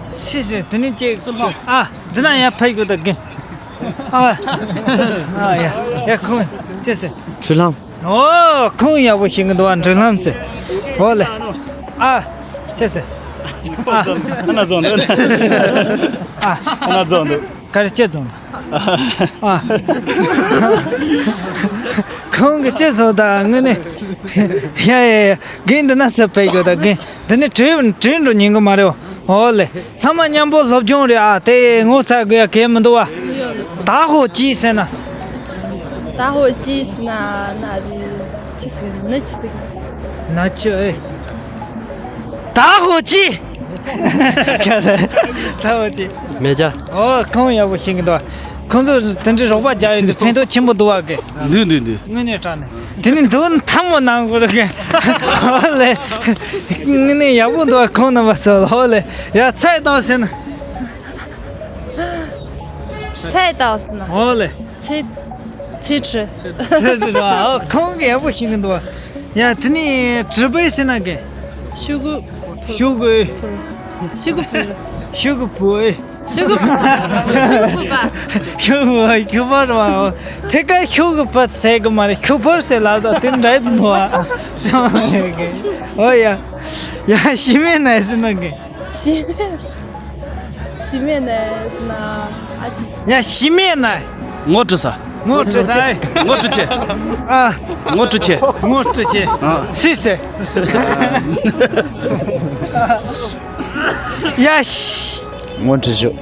སི་སི། དེ་ནི་ཅིག་ཨ། འདི་ན་ཡར་ཕེབས་དགོས་ད་གི། ཨ། ཨ་ཡ། ཡ། ཁོང་ཅི་ཟེར། འགྲུལ་ལམ། ཨོ། ཁོང་ཡག་པོ་ཤེས་གི་འདུག་བ། འགྲུལ་ལམ་ཟེར། འོ་ལེ། ཨ། ཅི་ཟེར། ཨ། ཁ་ན་རྫོང་འདུག་ཨ། ཁ་ན་རྫོང་འདུག་ག་རེ་ཅི་རྫོང་འདུག་ཨ། ཁོང་གིས་ཅི་ཟེར་ད་དངོས་གནས། ཡ་ཡ་ཡ། རྒན་འདི་ན་ཚུར་ཕེབས་དགོས་ད་རྒན། འདི་ནི་དྲན་དྲན་འགྲོ་ཉན་གི་མ་རེད་བ། འོ་ལེ། ཚང་མ་མཉམ་པོ་སློབ་སྦྱོང་རེད་ཨ། དེ་ངོ་ཚ་དགོས་ཡ་གལ་མི་འདུག་བ། ད་ཧོ་ཅི་ཟེར་ན། ད་ཧོ་ཅི་ཟེར་ན་ན་རི་ཅི་ཟེར་ན་ཅི་ཟེར། ན་ཅི་ཨེ། ད་ཧོ་ཅི། ད་ཧོ་ཅི། མེ་ཇ། ཨོ། ཁོང་ཡག་པོ་ཤེས་གི་འདུག་ཁོང་ཚོ་དེ་འདྲའི་རོགས་པ་རྒྱག་ཡོད་དུས་ཕན་ཐོགས་ཆེན་པོ་འདུག་བ་གི། འདུག་འདུག་འདུག་དངོས་གནས་དྲང་གནས། དེ་ནི་འདུག་ཐབས་མོ་གནང་དགོས་རེད་གི། ཨོ་ལེ། དངོས་གནས་ཡག་པོ་འདུག་ཁོང་རྣམ་པ་ཚོ་ལ། ཨོ་ལེ། ཡ། ཚད་བཏང་ཟེར་ན། ཚད་བཏང་ཟེར་ན། ཨོ་ལེ། ཚད། ཚད་ཁྲི། ཚད་ཁྲི་ར། ཨོ། ཁོང་གིས་ཡག་པོ་ཤེས་གི་འདུག་ཡ། དེ་ནི་གྲི་པའི་ཟེར་ན་གི། ཤུ་གུ། ཤུ་གུ། ཤུ་གུ་བུ། ཤུ་གུ་བུ། ཤུ་གུ་བུ། ཤུ་གུ་བུ་པ། ཤུ་གུ་བུ། ཤུ་བུ་ར་བ། ཐད་ཀར་ཤུ་གུ་བུ་ཟེར་གི་མ་རེད། ཤུ་བུ་ཟེར་ལབ་ད་དེ་འདྲ་འདུག་ཨ། ཨོ་ཡ། ཡ་ཤི་མེད་ན་ཟེར་ན་གི། ཤི་མེད། ཤི་མེད་ན་ཟེར་ན། ཨ་ཙི། ཡ་ཤི་མེད་ན། ངོ་སྤྲོད་ས། ངོ་སྤྲོད་ས། ངོ་སྤྲོད་ཆེ། ཨ། ངོ་སྤྲོད་ཆེ། ངོ་སྤྲོད་ཆེ། ཨ། སུས་ཟེར། ཡ་ཤི། ངོ་སྤྲོད་ཆོག་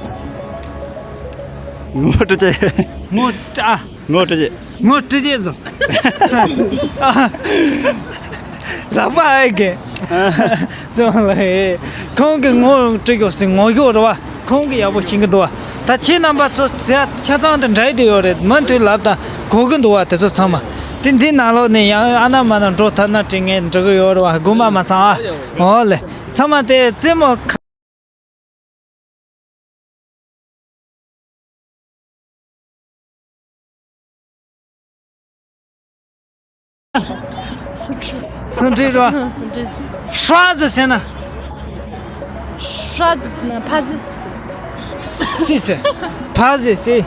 ངོ་སྤྲོད་ཆེ། ངོ་སྤྲོད། ཨ། ངོ་སྤྲོད་ཆེ། ངོ་སྤྲོད་ཆེ་ཟོ། ཨ། ལག་པ་ཨེ་གེ། སོང་ལ་ཨེ། ཁོང་གི་ངོ་སྤྲོད་ཡོད་སྲིད་ངོ་ཤོག་རེད་བ། ཁོང་གི་ཡག་པོ་ཤེས་ཀྱི་འདུག་བ། ད་ཁྱེད་རྣམ་པ་ཚོ་ཆ་ཚང་དུ་འདྲ་དེ་ཡོད་རེད། མུ་མཐུད་ལབ་དང་གོ་གི་འདུག་བ། དེ་ཚོ་ཚང་མ། དེ་འདི་ནང་ལོགས་ནས་ཡང་ཨ་ན་མ་ན་འགྲོ་ཐ་ན་དྲི་ངས་འགྲོ་གི་ཡོད་རེད་བ། དགོངས་པ་མ་ཚང་ཨ། འོ་ལེ། ཚང་མ་དེ་རྩེད་མོ་ཁ། སུ་ཁྲི། སུ་ཁྲི་རོ། སུ་ཁྲི། ཧྲ་ཟི་ཟེར་ན། ཧྲ་ཟི་ཟེར་ན་ཕ་ཟི། སི་ཟེར། ཕ་ཟི་སི།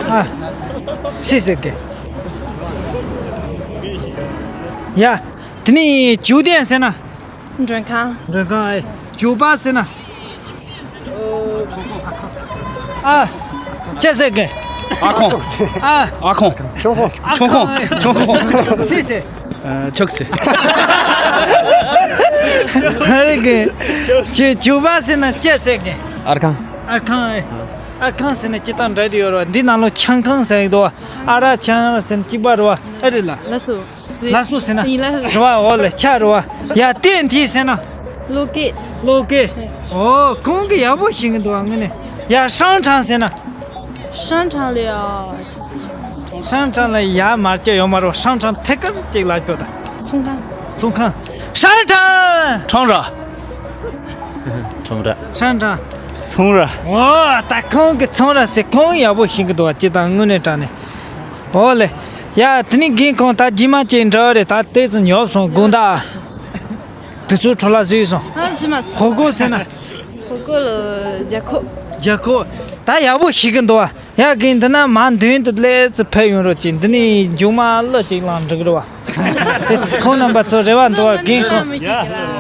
ཨ། སི་ཟེར་གི། ཡ། དེ་ནི་ཇུ་དེན་ཟེར་ན། མགྲོན་ཁང་། མགྲོན་ཁང་ཨེ། ཇུ་པ་ཟེར་ན། ཨ། ཅི་ཟེར་གི། ཨ་ཁོང་། ཨ། ཨ་ཁོང་། ཁྱོད་ཁོང་། ཨ་ཁོང་ཨེ། ཁྱོད་ཁོང་། སི་ཟེར། ཨ། ཆོག་སེ། ཨ་རེ་གི། ཇུ་ཇུ་པ་ཟེར་ན་ཅི་ཟེར་གི། ཨར་ཁང་། ཨར་ཁང་ཨེ། ཨར་ཁང་ཟེར་ན་སྤྱིར་བཏང་འདྲ་དེ་ཡོད་རེད་བ། འདི་ནང་ལོ་ཆང་ཁང་ཟེར་གི་འདུག་བ། ཨ་ར་ཆང་ཟེར་ན་གཅིག་པ་རེད་བ། ཨ་རེད་ལ། ལགས་སོ། ལགས་སོ་ཟེར་ན། ཡིན་ལ། རེད་བ། འོ་ལེ་ཆ་རེད་བ། ཡ་ཏན་ཏི་ཟེར་ན། བློ་སྐྱེད། བློ་སྐྱེད། ཨོ་ཁོང་གི་ཡག་པོ་ཤེས་ཀྱི་འདུག་བ་དངོས་གནས། ཡ་ཧྲང་ཁྲང་ཟེར་ན། ཧྲང་ཁྲང་ལ་ཡ། ཧྲང་ཁྲང་ལ་ཡ་མར་སྐྱེ་ཡོད་མ་རེད་བ། ཧྲང་ཁྲང་ཐད་ཀར་ཅིག་ལ་སྐྱོ་ད། ཚོང་ཁང་། ཚོང་ཁང་། ཧྲང་ཁྲང་། ཁྲང་ར། ཁྲང་ར། ཧྲང་ཁྲང་། ཚོང་ར། ཨོ་ད་ཁོང་གི་ཚོང་ར་ཟེར་ཁོང་ཡག་པོ་ཤེས་ཀྱི་འདུག་བ་སྤྱིར་བཏང་དངོས་གནས་དྲང་གནས། ཨོ་ལེ། ཡ་དེ་ནི་རྒན་ཁོང་ད་རྗེས་མ་ཅིག་འདྲ་བ་རེད། ད་ལྟས་ཙམ་ཉོབ་སོང་དགོང་དག་དུས་ཚོད་འཕྲོ་བརླག་བཟོས་སོང་། ཨ་བཟོས་མ་སོང་། ཧོ་གོ་ཟེར་ན། ཧོ་གོ་ལ་རྒྱ་ཁོ། རྒྱ་ཁོ། ད་ཡག་པོ་ཤེས་ཀྱི་འདུག་བ། ཡ་རྒན་འདི་ན་མ་མདུན་དུ་སླེབས་ཙི་ཕེབས་ཡོང་རོགས་གྱིས། འདི་ནི་མཇུག་མ་གླུ་ཅིག་བླངས་འགྲིག་རེད་བ། དེ་ཁོང་རྣམ་པ་ཚོ་རེ་བ་འདུག་བ་རྒན་ཁོང་།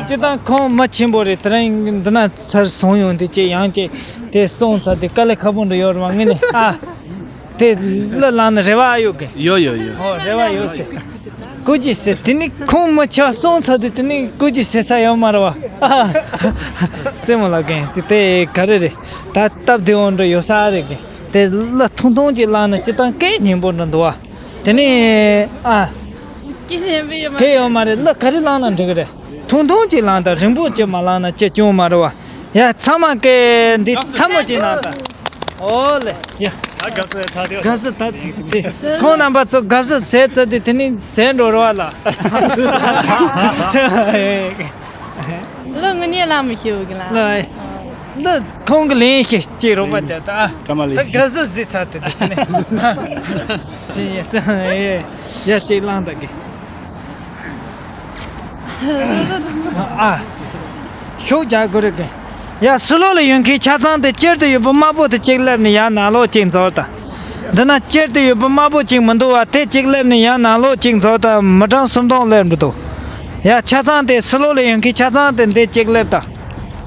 སྤྱིར་བཏང་ཁོང་མི་ཆེན་པོ་རེད། དེ་རིང་འདི་ན་ཚར་སོང་ཡོང་དུས་ཅིག་ཡང་ཅིག་དེ་སོང་ཚར་དུས་དཀའ་ལས་ཁག་པོ་འདྲ་ཡོད་རེད་བ་དངོས་གནས་ཨ། དེ་གླུ་བླངས་ན་རེ་བ་ཡོད་གི། ཡོད་ཡོད་ཡོད། ཨོ་རེ་བ་ཡོད་ཟེར། སྐུ་མཁྱེན་ཟེར་དེ་ནི་ཁོང་མི་ཆགས་སོང་ཚར་དུས་དེ་ནི་སྐུ་མཁྱེན་ཟེར་ས་ཡོད་མ་རེད་བ། རྩེད་མོ་ལབ་མཁན་ཟེར་དེ་ག་རེ་རེད། ད་སྟབས་བདེ་བོ་འདྲ་ཡོད་ས་རེད་གི། དེ་གླུ་ཐུང་ཐུང་ཅིག་བླངས་ན་སྤྱིར་བཏང་སྐད་སྙན་པོ་འདྲ་འདུག་བ། དེ་ནི་ཨ། སྐད་སྙན་པོ་ཡོད་མ་རེད། སྐད་ཡོད་མ་རེད། གླུ་ག་རེ་བླངས་ན་འགྲིག་གི་རེད། ཐུང་ཐུང་ཅིག་བླངས་དང་རིང་པོ་ཅིག་མ་བླངས་ན་ཅི་སྐྱོན་མ་རེད་བ། ཡ་ཚང་མ་སྐད་འདི་ཐལ་མོ་ཅིག་གནང་དང་། ཨོ་ལེ། ཡ། ད་དགའ་བསུ་ཚར་དེ། དགའ་བསུ་ད་དེ། ཁོང་རྣམ་པ་ཚོ་དགའ་བསུ་ཟས་ཚར་དུས་དེ་ནི་ཟས་འགྲོ་རོགས་ལ། ལོ་ངོ་ནས་ལ་མི་ཤེས་གི་ལ། ལ། ལ་ཁོང་གི་ལན་ཞིག་ཅིག་རོགས་པ་བྱ་ད། ད་དགའ་བསུ་ཟས་ཚར་དུས་དེ་ནི། ཡ་ཅིག་བླངས་ད་གི། ཨ། ཤུགས་རྒྱག་དགོས་རེད་གི། ཡ་ཕྱི་ལོགས་ལ་ཡོད་མཁན་ཆ་ཚང་དེ་དཀྱིལ་དུ་ཡོད་པ་དམར་པོ་དེ་གཅིག་སླེབས་ནས་ཡར་ནང་ལོགས་གཅིག་འཛུལ་དང་། འདི་ན་དཀྱིལ་དུ་ཡོད་པ་དམར་པོ་གཅིག་མི་འདུག་བ། དེ་གཅིག་སླེབས་ནས་ཡར་ནང་ལོགས་གཅིག་འཛུལ་དང་། མི་གྲངས་སུམ་སྟོང་སླེབས་འགྲོ་འདུག་ཡ་ཆ་ཚང་དེ་ཕྱི་ལོགས་ལ་ཡོད་མཁན་ཆ་ཚང་དེ་འདི་གཅིག་སླེབས་དང་།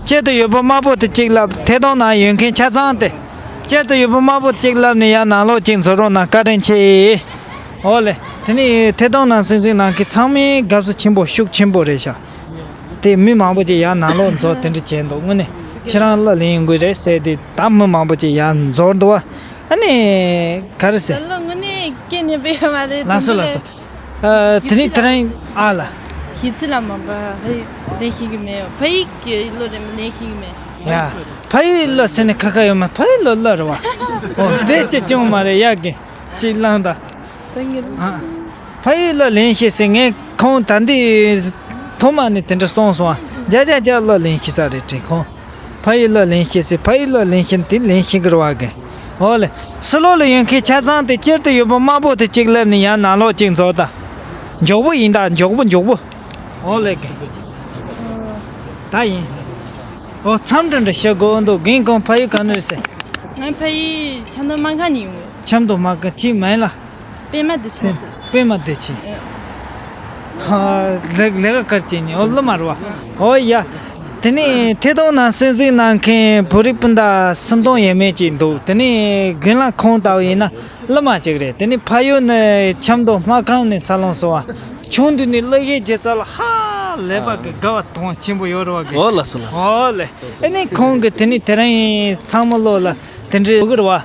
དཀྱིལ་དུ་ཡོད་པ་དམར་པོ་དེ་གཅིག་སླེབས། ཐད་གཏོང་ནང་ཡོད་མཁན་ཆ་ཚང་དེ། དཀྱིལ་དུ་ཡོད་པ་དམར་པོ་གཅིག་སླེབས་ནས་ཡར་ནང་ལོགས་གཅིག་འཛུལ་རོགས་གནང་། བཀའ་དྲིན་ཆེ། ཨོ་ལེ། དེ་ནི་ཐད་གཏོང་ནང་གཟིགས་གཟིགས་གནང་མཁན་ཚང་མས་དགའ་བསུ་ཆེན་པོ་ཤུགས་ཆེན་པོ་རེད་ཤག་དེ་མི་མང་པོ་ཅིག་ཡར་ནང་ལོགས་འཛུལ་དེ་འདྲ་བྱས་འདུག་དངོས་གནས་ཁྱེད་རང་གླུ་ལེན་དགོས་རེད་ཟེར་དེ་ད་མི་མང་པོ་ཅིག་ཡར་འཛུལ་འདུག་བ། ཨ་ནི་ག་རེ་ཟེར། ད་ལོ་དངོས་གནས་སྐད་སྙན་པོ་ཡོད་མ་རེད། ལགས་སོ་ལགས་སོ། ཨ། དེ་ནི་དེ་རིང་ཨ་ལ། ཞི་ཚི་ལ་མ་པ་ཕ་ཡུལ་ལེན་ཤེས་ཀྱི་མེད། ཕ་ཡུལ་གྱི་གླུ་རེད་མི་ལེན་ཤེས་ཀྱི་མེད། ཡ། ཕ་ཡུལ་གླུ་ཟེར་ནས་ཁ་ཁ་ཡོད་མ། ཕ་ཡུལ་གླུ་གླུ་རེད་བ། ཨོ་དེ་ཅི་ཅུང་མ་རེད་ཡ་གི། ཅིག་བླངས་དང་། ད་ངེད་ཨ། ཕ་ཡུལ་གླུ་ལེན་ཤེས་ཟེར་ངས་ཁོང་ད་འདི་ཐོག་མ་ནས་དེ་འདྲ་གསུངས་སོང་ཨ། རྒྱ་རྒྱ་རྒྱ་གླུ་ལེན་ཤེས་ས་རེད་དྲན་ཁོང་། ཕ་ཡུལ་གླུ་ལེན་ཤེས་ཟེར། ཕ་ཡུལ་གླུ་ལེན་ཤེས་དེ་ལེན་ཤེས་ཀྱི་རེད་བ་གི། ཨོ་ལེ། ཕྱི་ལོགས་ལ་ཡོད་མཁན་ཆ་ཚང་དེ་དཀྱིལ་དུ་ཡོད་པ་དམར་པོ་དེ་གཅིག་སླེབས་ནས་ཡར་ནང་ལོགས་གཅིག་འཛུལ་དང་། མགྱོགས་པོ་ཡིན་ད། མགྱོགས་པོ་མགྱོགས་པོ། ཨོ་ལེ་གི། ད་ཡིན། ཨོ་མཚམས་འདྲ་འདྲ་བཤད་དགོས་འདུག་རྒན་ཁོང་ཕ་ཡུལ་ག་ནས་རེད་ཟེར། ང་ཕ་ཡུལ་ཆབ་མདོ་སྨར་ཁམས་ནས་ཡོང་། ཆབ་མདོ་སྨར་ཁམས་ཁྱི་མིང་ལ། པད་མ་བདེ་ཆེན་ཟེར། པད་མ་བདེ་ཆེན། ཨེ། ཧ། ལས་ལས་ཀ་གར་བྱེད་ནི་ཨོ་ལོ་མ་རུ་བ། ཨོ་ཡ། དེ་ནས་ཐད་གཏོང་ནང་གསན་གཟིགས་གནང་མཁན་བོད་རིགས་སྤུན་ཟླ་སུམ་སྟོང་ཡས་མས་ཅིག་འདུག་དེ་ནས་རྒན་ལགས་ཁོང་ལྟ་བུ་ཡིན་ན་སློབ་མ་ཅིག་རེད། དེ་ནས་ཕ་ཡུལ་ནི་ཆབ་མདོ་སྨར་ཁམས་ནས་འཚར་ལོངས་སོང་བ། ཆུང་དུས་ནས་གླུ་གཞས་སྒྱུ་རྩལ་ལ་ཧ་ལས་པ་གི་དགའ་བ་དང་ཆེན་པོ་ཡོད་རེད་བ་གི། ཨོ་ལགས་སོ་ལགས་སོ། ཨོ་ལེ། ཨ་ནི་ཁོང་གི་དེ་ནས་དེ་རིང་ཚང་མ་ལོ་ལ་དེ་འདྲའི་འུ་གུར་བ།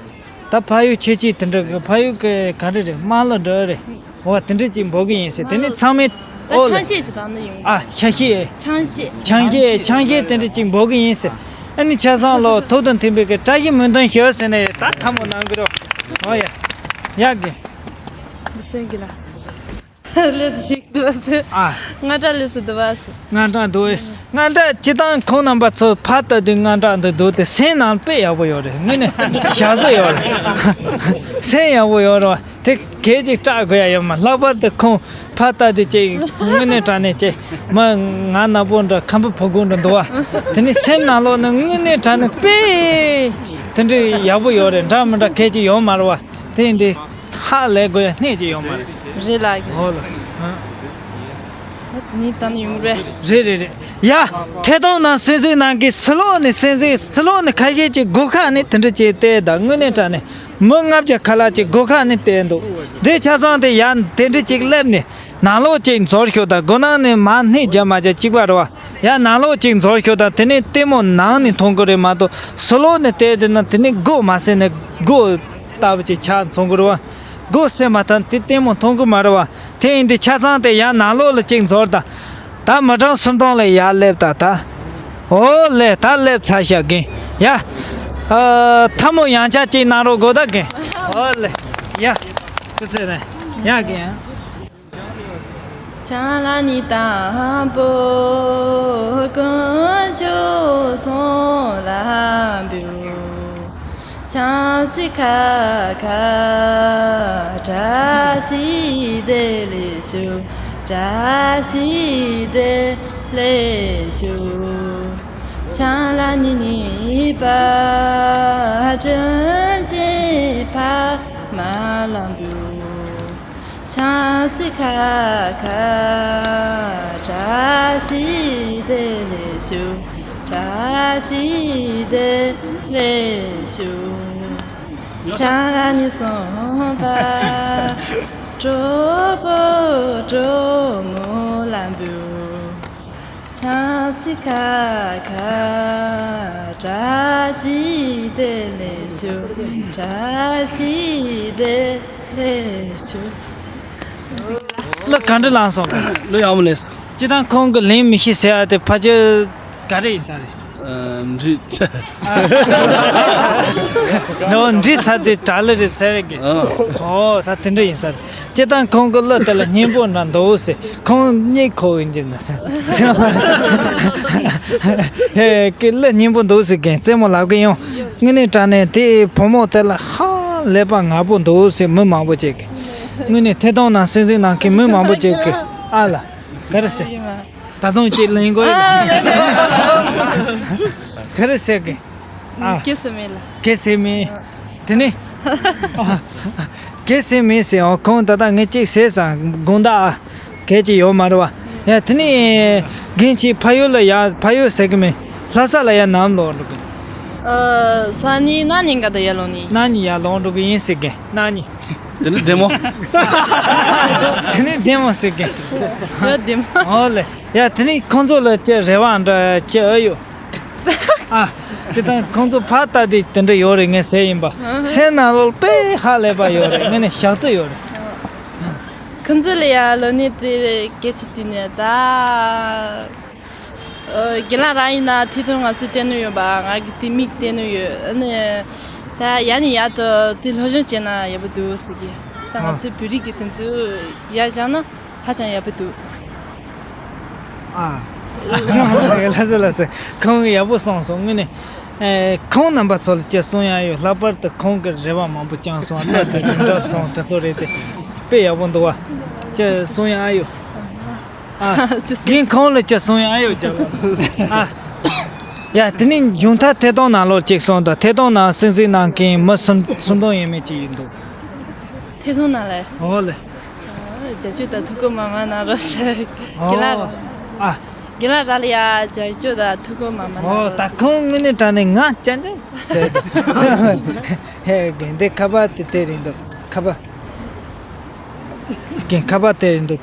ད་ཕ་ཡུལ་ཁྱེད་ཀྱིས་དེ་འདྲ་གི་ཕ་ཡུལ་གི་ག་རེ་རེད། དམངས་གླུ་འདྲ་རེད། འོ་དེ་འདྲ་ཅིག་འབོད་གི་ཡིན་ཟེར། དེ་ནི་ཚང་མས་ད་ཨོ་ལེ། ཆང་གཞས་ཅིག་བཏང་ན་ཡོང་། ཨ་ཤ་ཤེ། ཆང་གཞས། ཆང་གཞས་ཆང་གཞས་དེ་འདྲ་ཅིག་འབོད་གི་ཡིན་ཟེར། ཨ་ནི་ཆ་ཚང་ལོ་ཐུགས་དང་མཐུན་པའི་གི་བཀྲ་ཤིས་སྨོན་འདུན་ཞུ་ཟེར་ནས་ད་ཐལ་མོ་གནང་གི་རོ། ཨོ་ཡ། ཡག་གི། འདི་སེང་གི་ལ། ལོས་ཞིག་འདུག་ཟེར། ཨ། ང་འདྲ་ལོས་སུ་འདུག་ཟེར། ང་འདྲ་འདུག་ང་འདྲ་སྤྱི་བཏང་ཁོང་རྣམ་པ་ཚོ་ཕར་ལྟ་དུས་ང་འདྲ་འདུག་འདུག་དེ་སེམས་ནང་དཔེ་ཡག་པོ་ཡོད་རེད། དངོས་གནས་ཞག་ཚོད་ཡོད་རེད། སེམས་ཡག་པོ་ཡོད་རེད་བ། དེ་གས་ཅིག་སྐྲག་དགོས་ཡ་ཡོད་མ། ལྷག་པར་དུ་ཁོང་ཕར་ལྟ་དུས་ཅིག་དངོས་གནས་དྲང་གནས་ཅིག་མི་ང་ནག་པོ་འདྲ་ཁམ་བུ་ཕོ་རྒོད་འདྲ་འདུག་བ། དེ་ནི་སེམས་ནང་ལོགས་ནས་དངོས་གནས་དྲང་གནས་དཔེ་དེ་འདྲའི་ཡག་པོ་ཡོད་རེད། འདྲ་མི་འདྲ་གས་ཅིག་ཡོད་མ་རེད་བ། དེ་ཡིན་དུས། ཧ་ལས་དགོས་ཡ་སྣེ་ཅིག་ཡོད་མ་རེད། རེད་ལགས། ཨོ་ལགས་སོ། ཨ། ད་ནི་ད་ནི་ཡོང་རེད། རེད་རེད་རེད། ཡ། ཐད་གཏོང་ནང་གསན་གཟིགས་གནང་མཁན་ཕྱི་ལོགས་ནས་གསན་གཟིགས། ཕྱི་ལོགས་ནས་ཁ་ཤས་ཅིག་སྒོ་ཁ་ནས་དེ་འདྲ་ཅིག་བལྟས། ད་དངོས་གནས་དྲང་གནས་མི་ལྔ་བརྒྱ་ཁ་ལག་ཅིག་སྒོ་ཁ་ནས་བལྟས་འདུག་འདི་ཆ་ཚང་དེ་ཡ་དེ་འདྲ་ཅིག་སླེབས་ནས་ནང་ལོགས་ཅིག་འཛུལ་ཤོག་ད་སྒོ་ནང་ནས་མར་སྣེ་རྒྱབ་མ་རྒྱབ་གཅིག་པ་རེད་བ། ཡ་ནང་ལོགས་ཅིག་འཛུལ་ཤོག་ད་དེ་ནས་ལྟད་མོ་ནང་ནས་མཐོང་གི་རེད་མ་གཏོགས་ཕྱི་ལོགས་ནས་བལྟས་དེ་ན་དེ་ནས་སྒོ་མ་ཟེར་ནས་སྒོ། ལྟ་བུ་ཅིག་ཆ་མཚོན་གི་རེད་བ། སྒོ་ཟེར་མ་ཐག་དེ་ལྟད་མོ་མཐོང་གི་མ་རེད་བ། དེ་ཡིན་དུས་ཆ་ཚང་དེ་ཡང་ནང་ལོགས་ལ་ཅིག་འཛུལ་ད། ད་མི་གྲངས་སུམ་སྟོང་ལ་ཡར་སླེབས་ད་ད། ཨོ་ལེ་ད་སླེབས་ཚར་ཤག་རྒན། ཡ། ཨ། ཐལ་མོ་ཡང་བསྐྱར་ཅིག་གནང་རོགས་དགོས་ད་རྒན། ཨོ་ལེ། ཡ། སྐུ་ཚེ་རིང་། ཡ་རྒན། ཆང་ལ་ནི་དང་པོ་དཀོན་མཆོག་གསུམ་ལ་འབུལ། ཆང་སི་ཁ་ཁ་བཀྲ་ཤིས་བདེ་ལེགས་ཞུ། བཀྲ་ཤིས་བདེ་ལེགས་ཞུ། ཆང་ལ་ནི་གཉིས་པ་དྲིན་ཆེན་ཕ་མ་ལ་འབུལ། ཆང་སི་ཁ་ཁ་བཀྲ་ཤིས་བདེ་ལེགས་ཞུ། བཀྲ་ཤིས་བདེ་ལེགས་ཞུ། ཆང་རག་ནི་སོང་པ་གྲོགས་པོ་གྲོགས་མོ་ལ་འབུལ། ཆང་སི་ཁ་ཁ་བཀྲ་ཤིས་བདེ་ལེགས་ཞུ། བཀྲ་ཤིས་བདེ་ལེགས་ཞུ། གླུ་ག་འདྲ་བླངས་སོང་ག་གླུ་ཡག་མོ་ལེན་སོང་། སྤྱིར་བཏང་ཁོང་གི་ལན་མི་ཤེས་ཟེར་ཡ་དེ་ཕལ་ཆེར་ག་རེ་ཡིན་ས་རེད། ཨ། འདྲི། ནོ་འདྲི་ཚར་དེ་དྲག་ལེ་རེད་ཟེར་རེད་གི། ཨ། ཨོ་ད་དེ་འདྲ་ཡིན་ས་རེད། སྤྱིར་བཏང་ཁོང་གི་གླུ་དེ་ལ་སྙན་པོ་འདྲ་འདུག་ཟེར། ཁོང་སྙིང་ཁོག་ཡིན་གྱི་ན། ཧེ་ཀི་གླུ་སྙན་པོ་འདུག་ཟེར་གི་རྩེད་མོ་ལབ་གི་ཡོང་། དངོས་གནས་དྲང་གནས་དེ་བུ་མོ་དེ་ལ་ཧ་ལས་པ་ངར་པོ་འདུག་ཟེར་མི་མང་པོ་ཅིག་གི། དངོས་གནས་ཐད་གཏོང་ནང་གསན་གཟིགས་གནང་མཁན་མི་མང་པོ་ཅིག་གི། ཨ་ལ། ག་རེ་ཟེར། ད་དུང་ཅིག་ལེན་དགོས་ཡོད། ཨ། ག་རེ་ཟེར་གི། ཨ། སྐད་ཟེར་མེད་ལ། སྐད་ཟེར་མེད། དེ་ནས། ཨ། སྐད་ཟེར་མེད་ཟེར་འོ་ཁོང་ད་ལྟ་ངས་ཅིག་ཟེར་ས་དགོངས་དག་ཨ། སྐད་ཅིག་ཡོད་མ་རེད་བ། ཡ་དེ་ནས་རྒན་ཁྱེད་ཕ་ཡུལ་ལ་ཡ་ཕ་ཡུལ་ཟེར་གི་མེད། ལྷ་ས་ལ་ཡ་ནམ་ལོག་འགྲོ་གི། ཨ། ས་ནི་གནངས་ཉིན་ག་ད་ཡར་ལོག་ནི། གནངས་ཉིན་ཡར་ལོག་འགྲོ་གི་ཡིན་ཟེར་གི། གནངས་ཉིན། དེ་ནི་བདེ་མོ། དེ་ནི་བདེ་མོ་ཟེར་གི། ཡོད་བདེ་མོ། ཨོ་ལེ། ཡ་དེ་ནི་ཁོང་ཚོ་ལ་ཅི་རེ་བ་འདྲ་ཅི་ཨེ་ཡོད། ཨ། ཅི་དང་ཁོང་ཚོ་ཕར་ལྟ་དུས་དེ་འདྲ་ཡོད་རེད་ངས་ཟེར་ཡིན་པ། སེམས་ནང་ལོགས་དཔེ་ཧ་ལས་པ་ཡོད་རེད། ངས་ནི་ཞག་རྩི་ཡོད་རེད། ཁོང་ཚོ་ལ་ཡ་ལོ་ནི་དེ་སྐད་ཆ་དེ་ནས་ད། ཨ། རྒན་ལགས་རང་ཡིན་ན་ཐད་གཏོང་ང་ཚོས་བལྟས་ནོ་ཡོད་པ། ང་གི་དེ་མིག་བལྟས་ནོ་ཡོད། ཨ་ནི་ད་ཡ་ནི་ཡ་ད་དེ་སློབ་སྦྱོང་བྱས་ན་ཡག་པོ་འདུག་ཟེར་གི། ད་ང་ཨ། ཚོའི་བོད་རིགས་ཀྱི་དེ་ཚོ་ཡར་སྦྱངས་ན་ཧ་ཅང་ཡག་པོ་འདུག་ཨ། ལགས་སོ་ལགས་སོ། ཁོང་ཡག་པོ་གསུངས་སོང་། དངོས་གནས། ཨེ། ཁོང་རྣམ་པ་ཚོ་ལ་ཅི་གསུང་ཡ་ཡོད། ལྷག་པར་དུ་ཁོང་གི་རེ་བ་མང་པོ་བཅངས་སོང་། ལྟ་དེ་དུས་འགྲུབ་སོང་། དེ་ཚོ་རེད་དེ། དཔེ་ཡག་པོ་འདུག་བ། ཅི་གསུང་ཡ་ཡོད། རྒན་ཁོང་ལ་ཅི་གསུང་ཡ་ཨ་ཡོད་ཅག་ལ། ཨ། ཡ་དེ་ནས་མཇུག་མཐར་ཐད་གཏོང་ནང་ལོགས་ཅིག་སོང་དང་། ཐད་གཏོང་ནང་གསན་གཟིགས་གནང་མཁན་མི་སུམ་སུམ་སྟོང་ཡས་མས་ཅིག་ཡིན་འདུག། ཐད་གཏོང་ནང་ལ། ཨོ་ལེ། རྒྱབ་སྐྱོར་དང་ཐུགས་ཁུར་མང་མང་གནང་རོགས་ཟེར། རྒན་ལགས། ཨོ། ཨ། རྒན་ལགས་ར་ལ་ཡ་རྒྱབ་སྐྱོར་དང་ཐུགས་ཁུར་མང་མང་གནང་རོགས་ཟེར། ཨོ་ད་ཁོང་དངོས་གནས་དྲང་གནས་ང་ཅན་ཅན་ཟེར་འདུག། ཧེ་རྒན་དེ་ཁ་པར་དེ་དེ་རིང་འདུག་ཁ་པར། རྒན་ཁ་པར་དེ་རིང་འདུག།